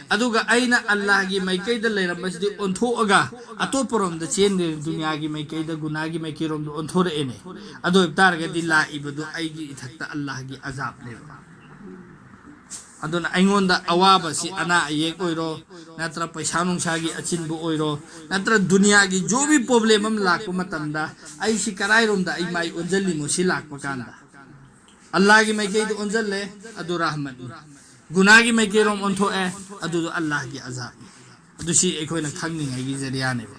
ꯑꯗꯨꯒ ꯑꯩꯅ ꯑꯜꯂꯥꯍꯒꯤ ꯃꯥꯏꯀꯩꯗ ꯂꯩꯔꯝꯕꯁꯤꯗꯤ ꯑꯣꯟꯊꯣꯛꯑꯒ ꯑꯇꯣꯞꯄꯔꯣꯝꯗ ꯆꯦꯟꯗꯦ, ꯗꯨꯅꯤꯌꯥꯒꯤ ꯃꯥꯏꯀꯩꯗ, ꯒꯨꯅꯥꯒꯤ ꯃꯥꯏꯀꯩꯔꯣꯝꯗ ꯑꯣꯟꯊꯣꯔꯛꯑꯦꯅꯦ꯫ ꯑꯗꯨ ꯑꯣꯏꯕ ꯇꯥꯔꯒꯗꯤ ꯂꯥꯛꯏꯕꯗꯨ ꯑꯩꯒꯤ ꯏꯊꯛꯇ ꯑꯜꯂꯥꯍꯒꯤ ꯑꯖꯥꯕꯅꯦꯕ꯫ ꯑꯗꯨꯅ ꯑꯩꯉꯣꯟꯗ ꯑꯋꯥꯕꯁꯤ ꯑꯅꯥ ꯑꯌꯦꯛ ꯑꯣꯏꯔꯣ, ꯅꯠꯇ꯭ꯔ ꯄꯩꯁꯥ ꯅꯨꯡꯁꯥꯒꯤ ꯑꯆꯤꯟꯕ ꯑꯣꯏꯔꯣ, ꯅꯠꯇ꯭ꯔ ꯗꯨꯅꯤꯌꯥꯒꯤ ꯖꯣꯕꯤ ꯄ꯭ꯔꯣꯕ꯭ꯂꯦꯝ ꯑꯃ ꯂꯥꯛꯄ ꯃꯇꯝꯗ ꯑꯩꯁꯤ ꯀꯔꯥꯏꯔꯣꯝꯗ ꯑꯩ ꯃꯥꯏ ꯑꯣꯟꯁꯤꯜꯂꯤꯅꯣ ꯁꯤ ꯂꯥꯛꯄ ꯀꯥꯟꯗ? ꯑꯜꯂꯥꯍꯒꯤ ꯃꯥꯏꯀꯩꯗ ꯑꯣꯟꯁꯤꯜꯂꯦ, ꯑꯗꯨ ꯔꯍꯃꯠꯅꯤ꯫ ꯒꯨꯅꯥꯒꯤ ꯃꯥꯏꯀꯩꯔꯣꯝ ꯑꯣꯟꯊꯣꯛꯑꯦ, ꯑꯗꯨꯗꯣ ꯑꯜꯂꯥꯍꯒꯤ ꯑꯖꯥꯕꯅꯤ꯫ ꯑꯗꯨ ꯁꯤ ꯑꯩꯈꯣꯏꯅ ꯈꯪꯅꯤꯡꯉꯥꯏꯒꯤ ꯖꯔꯤꯌꯥꯅꯦꯕ꯫